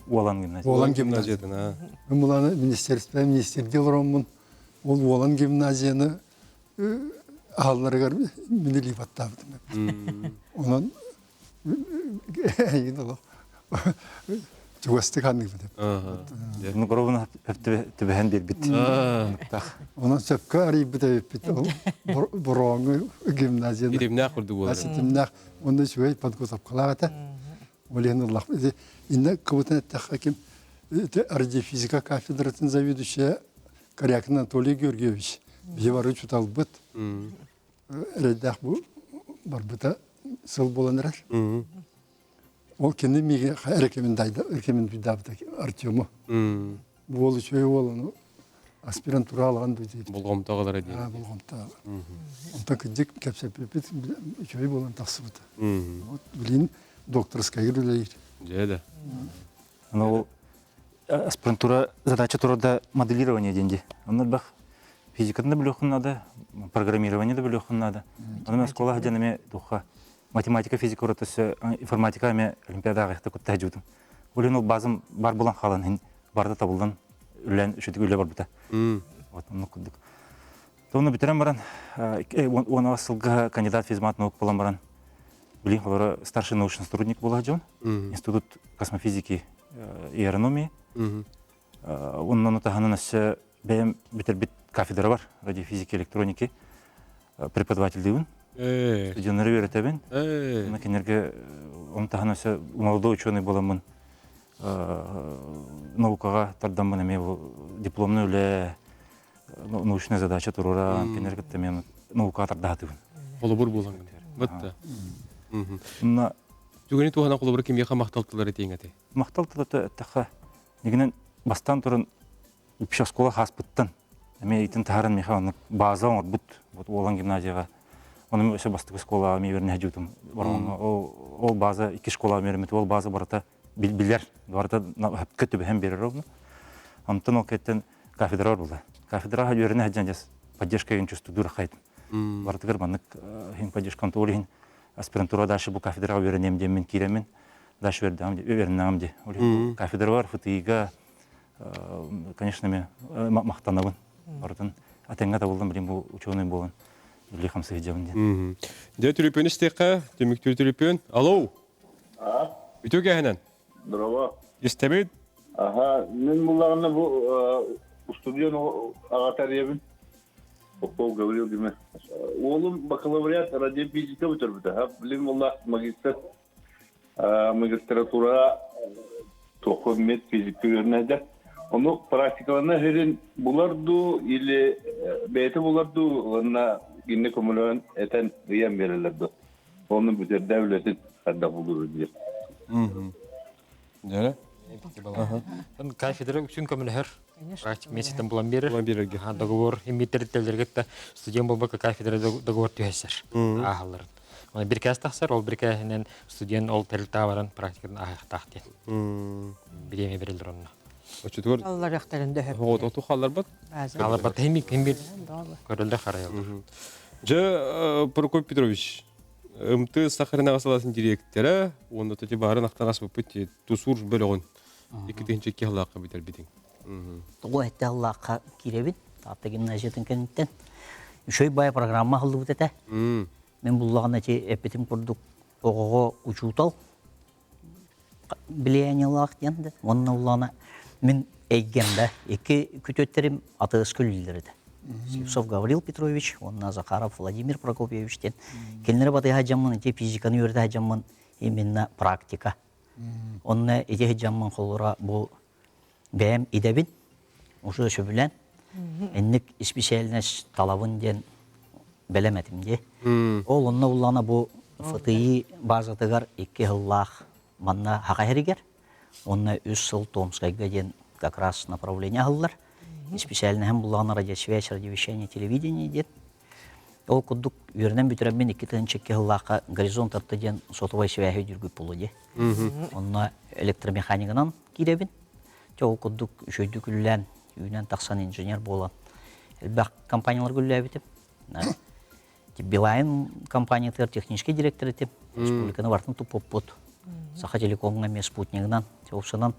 Уолан гимназия. Уолан гимназиятын, аа. Мин буланы министерство министрди олороммун ол Уолан гимназияны аһалларыгар мин илии баттаабытым. Онон эйигин олох чугастык анныыбыт. Ну коробуна түбэһэн биэрбит. Онон сөпкө арыйбыт эбиппит ол Бороҕоҥҥо гимназияны. Ситимнээх курдук буолар. Ситимнээх. Онно үчүгэй подготовкалаах этэ. Ол иһин ыллах. Инна кыбытын эттэххэ ким радиофизика кафедратын заведующая Корякин Анатолий Георгиевич биһи бары учуталбыт. Эрэйдээх бу барбыта сыл буолан эрэр. Ол кини миги рекомендуйдаабыта Артему. Бу уол үчүгэй уол, ону аспирантура алған дуу Болҕомтоҕолоро диэн. Болҕомто. Онтон кырдьык кэпсэппиппит үчүгэй буолан тахсыбыта. Вот билин докторскайгыр үлэлиир. Дьэ да. Аны ол аспирантура задача турарда моделирование диэн дии. Онно элбэх физикатын да билиэххин наада, программирование да билиэххин наада. Аны оскуола сылдьан эмиэ туохха математика, физика ураты информатика эмиэ олимпиадаҕа кытта сылдьыбытым. Ол иһин ол базам бар булан хаалан иһин барыта табыллан үлэлээн үчүгэй үлэ барбыта. Вот оннук курдук. Тону бүтэрэн баран 10 сылга кандидат физмат наук буолан баран билин холоро старший научный сотрудник буола дьон институт космофизики и аэрономии оннуну таһынан өссө бэйэм бүтэрбит кафедра бар радиофизики электроники преподавательдыыбын студеннары үөрэтэбин уонна кинилэргэ ону таһынан өссө молодой ученый буоламмын наукаҕа тардаммын эмиэ бу дипломный үлэ научная задача туруоран кинилэр кытта эмиэ наукаҕа тардаһатыбын холобур буолан бытта мына түгэни туһанан холобур кимиэхэ махтал тыллары этиэҥ этэй махтал тыла эттэххэ дигинэн бастаан туран вообще оскуола хааспыттан эмиэ итин таһааран миэхэ оннук база оҥорбут вот Уолан гимназияҕа ону өссө бастакы школаҕа эмиэ үөрэнэ сылдьыбытым ол база икки школаҕа үөрэммит ол база барыта билэр барыта сөпкө түбэһэн биэрэр ол онтон ол кэттэн кафедра буолла кафедраҕа үөрэнэ сылдьан дьэ поддержка иһин чувствуйдуур хайдым барытыгар маннык иһин поддержка ол иһин аспирантура дальше бу кафедраҕа үөрэниэм диэммин киирэммин дальше үөрэнэҕим дии ол иһин кафедралар ФТИ-га конечно мен махтанабын барытын атеҥҥа табыллан билим бу ученый буолан үлэ хамсыы сылдьабын диэн Дьэ түрүпүөн истиэххэ түмүктүүр түрүпүөн алло үтүө кээһинэн Здорово. Истэбит. Аха, мин буллаҕына бу устудьуон аҕата эрийэбин. Попов Гаврил Диме. Уолум бакалавриат радиофизика бүтэрбүтэ. Билин буолла магистр магистратура туохха медфизика үөрэнэдэ. Ону практикалана иһирин булар дуу или бэйэтэ булар дуу уонна кинини көмөлөөн этэн ыйан биэрэллэр дуу. Оны бүтэрдэ үлэтин хайдах булур диye. Дьэ. Кафедра үксүн көмөлөһөр. Практик месяцтен булан берер. Булан берерге. Договор иммитерителлерге да студент болбакка кафедра договор түһэсэр. Ааһалларын. Оны бир кээс тахсар, ол бир кээһинен студент ол тэрилтэ баран практикатын ааһыахтаах диэн. Бириэмэ берилер онно. Оччотугар Алларыахтарын дөһөп. Оҕоту халларбат. Халларбат хим хим бир көрөллөр харайаллар. Дьэ, Прокопий Петрович, МТ Сахарина салаатын директора, уонна тоти баарын ахтан аспыппыт тусур бөлөҕүн 2002 сыллаахха бүтэрбитиҥ. Тоҕо этте аллаахха киирэбин, Таатта гимназиятын кэнниттэн. Үчүгэй баай программа аһыллыбыт этэ. Мин буллаҕына ити эппитим курдук оҕоҕо учуутал влияниелаах диэн да уонна улаана мин эйгэм да икки күтүөттэрим атыыска үлэлииллэр этэ. Слепцов Гаврил Петрович уонна Захаров Владимир Прокопьевич диэн кинилэри батыһа дьаммын ити физиканы үөрэтэ дьаммын именно практика. Онно ити дьаммын холура бу бэйэм идэбин уже сөбүлээн инник исписээлинэс талабын диэн бэлэм этим дии. Ол онно уллана бу ФТИ базатыгар икки сыллаах манна Хаха иһэригэр уонна үс сыл Томскайга диэн как раз направление аһыллар. Исписээлинэһим буллаҕына радиосвязь, радиовещание, телевидение диэн. Ол курдук үөрэнэн бүтэрэммин 2002 сыллаахха «Горизонт арта» диэн сотовай связи жүргүт буолуо дии. Онно электромеханиканан киирэбин. Чэ ол курдук үчүгэйдик үлэлээн, үүнэн тахсан инженер буолан элбэх компанияларга үлэлээбитим. Билайн компаниятыгар технический директор этим. Республиканы бартын туппуппут. Саха телекомҥа эмиэ спутнигынан, опсанан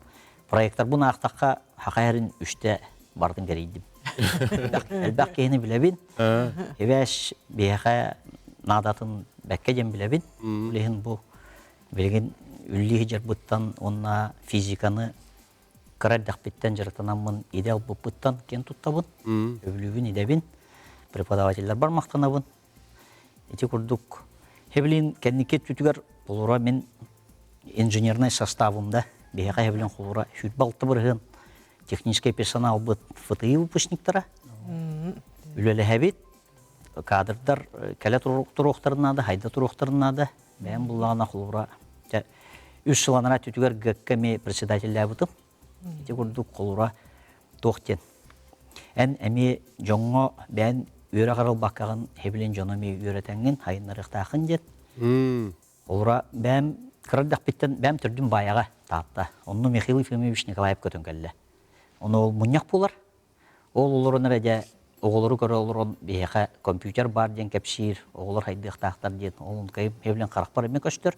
проекттарбын аахтахха хаха үстэ бартын кэрийдим. Элбэх киһини билэбин. Эбээс биһиэхэ наадатын бэккэ диэн билэбин. Билигин бу билигин үллии дьарбыттан уонна физиканы кыра эрдэхпиттэн дьарыктанаммын идэ ылбыппыттан киэн туттабын. Өбүлүүбүн идэбин, преподавателлэрбэр махтанабын. Ити курдук Хевлин кэнники өттүтүгэр холура мин инженернай составымда биһиэхэ Хевлин холура 26 бырыһыан техническэй персоналбыт ФТИ выпускниктара үлэлэһэбит кадрдар кэлэ туруохтарын наада хайда туруохтарын наада бэйэм буллаҕына холура үс сыл анараа өттүтүгэр ГК эмиэ председателлээбитим ити курдук холура туох диэн эн эмиэ дьоҥҥо бэйэн үөрэх арылбаккаҕын хэбилин дьону эмиэ үөрэтэҥҥин хайыннарыахтааххын диэн Олора бэйэм кыра эрдэхпиттэн бэйэм төрдүм Баайаҕа Таатта. Онно Михаил Ефимович Николаев көтөн кэллэ. Ону ол мунньах буолар. Ол олорон эрэ дьэ оҕолору көрө олорон биһиэхэ компьютер баар диэн кэпсиир, оҕолор хайдыахтаахтар диэн ол эбилэн харахпар эмиэ көстөр.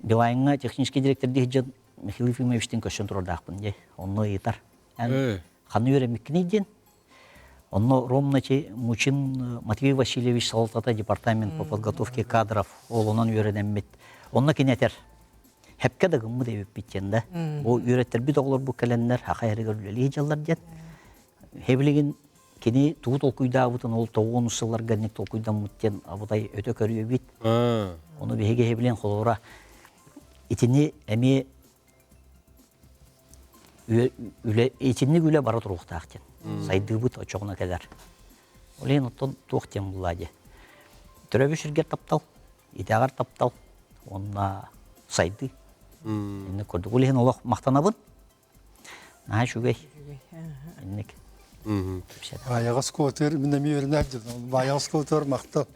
Билайҥҥа технический директор дии сылдьан Михаил Ефимовичтыын көрсөн турардаахпын дии. Онно ыйытар. Эн ханна үөрэммиккиний диэн. Онно Ромнати Мучин Матвей Васильевич салалтата департамент по подготовке кадров ол онон үөрэнэммит. Онно кини этэр хепке да гыммыт эбиппит диэн да. Бу үөрэттэрбит оҕолорбут кэлэннэр хаха эригэр үлэлии дьаллар диэн. Хэбилигин кини тугу толкуйдаабытын ол тоҕуон сылларга инник толкуйдаммыт диэн абытай өтө көрүөбүт. Ону биһиги хэбилин холобура итини эмиэ үлэ итинник үлэ бара туруохтаах диэн. Сайдыыбыт оччоҕуна кэлэр. Ол иһин оттон туох диэн буллаа дии. Төрөөбүт сиргэр таптал, итэҕэр таптал уонна сайдыы. Инник курдук. Ол иһин олох махтанабын. Наһаа үчүгэй. Инник. Баайаҕас куотур мин эмиэ үөрэнэр дьон. Баайаҕас куотур махтал.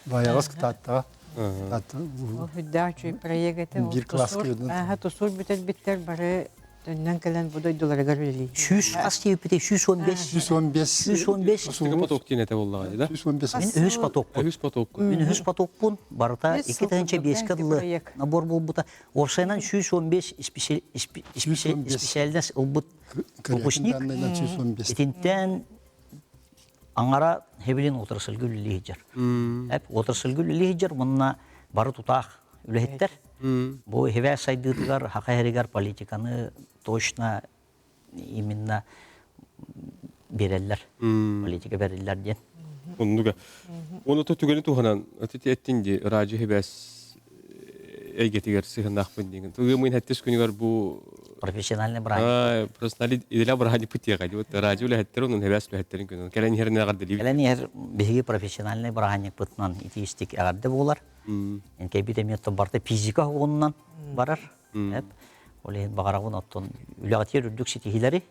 Баайаҕас кытааттаҕа. Ол үрдээх үчүгэй проект этэ. Биир класска Ааха тусур бүтэрбиттэр бары төннөн кэлэн бу дойдуларыгар үлэлиир. Сүүс хас диэбиппитий? 115. 115. 115. Устуга поток диэн этэ буоллаҕа дии да? 115. Мин үһүс потокпун. Үһүс потоккун. Мин үһүс потокпун. Барыта Үс сыл 2005-ке курдук дылы проект. набор буолбута. Уопсайынан 115 специальность ылбыт выпускник. 115. Итинтэн аҥара хэбилин отрасльга үлэлии сылдьар. Эп отрасльга үлэлии сылдьар уонна бары тутаах үлэһиттэр. Бу хивэ сайдыытыгар, хаха иһэригэр политиканы точно именно береллер. Политика бериллер диэн. Оннуга. Оны то түгэни туһанан ити эттин ди радио хибэс эйгэтигэр сыһыннаахпын диэн. Ыамын хэттис күнүгэр бу профессиональный бырааһынньык. Профессиональный иделэ бырааһынньыкпыт диэҕэ дии. Радио үлэһиттэр онон хибэс үлэһиттэрин күнүн. Кэлэн иһэрин эҕэрдэлиибит. Кэлэн иһэр биһиги профессиональный бырааһынньыкпытынан итиистик эҕэрдэ буолар. Кэйбит эмиэ оттон барыта физика оҕуннан барар. Ол иһин баҕарабын оттон үлэҕитигэр үрдүк ситиһиилэри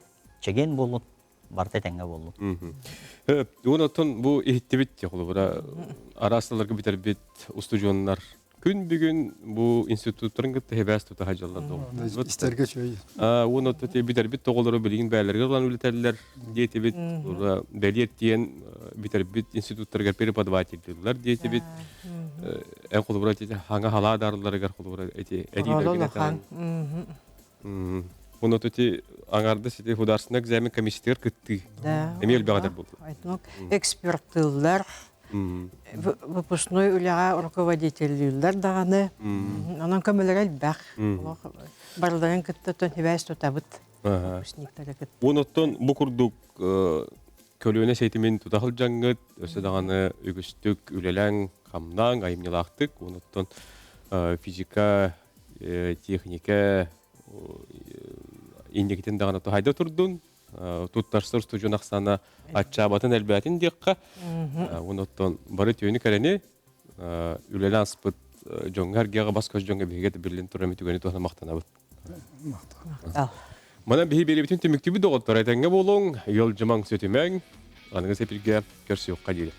чэгиэн буолун, барыта этэҥҥэ буоллун. Уон оттон бу иһиттибит холобура араас сылларга бүтэрбит устудьуоннар күн бүгүн бу институттарын кытта хибээс тута сылдьаллар доҕор. Истэргэ үчүгэй. Уон оттон бүтэрбит тоҕолору билигин бээлэригэр ылан үлэтэллэр диэтибит. Бэлиэт диэн бүтэрбит институттарыгар преподавателлэр диэтибит. Эн холобура эти хаҥа халаа дарылларыгар холобура эти этиилэргин этэн. Уонна ити аҥаардас ити художественный экзамен комиссиятыгар кыттыы. Эмиэ элбэҕэ буолла. Эксперттыыллар, выпускной үлэҕэ руководителлүүллэр даҕаны. Онон көмөлөрө элбэх. Барыларын кытта сибээс тутабыт. Выпускниктары кытта. Уон бу курдук көлүөнэ ситимин тута сылдьаҥҥыт, өссө даҕаны үгүстүк үлэлээҥ, хамнааҥ, айымньылаахтык, уонуттан физика, техника инникитин даҕаны туһайда турдун, туттарсар устудьуон ахсаана аччаабатын элбээтин диэххэ, уонуттан бары түүнү кэрэни үлэлээн аспыт дьоҥҥо эргиэҕэ бас-көс дьоҥҥо биһиги биллин туран түгэни туһана махтанабыт. Манан биһи биэрэбитин түмүктүүбүт доҕоттор этэҥҥэ буолуҥ, ыал дьымаҥ сүтүмэҥ, аныгы сэпиргэ көрсүөххэ диэри.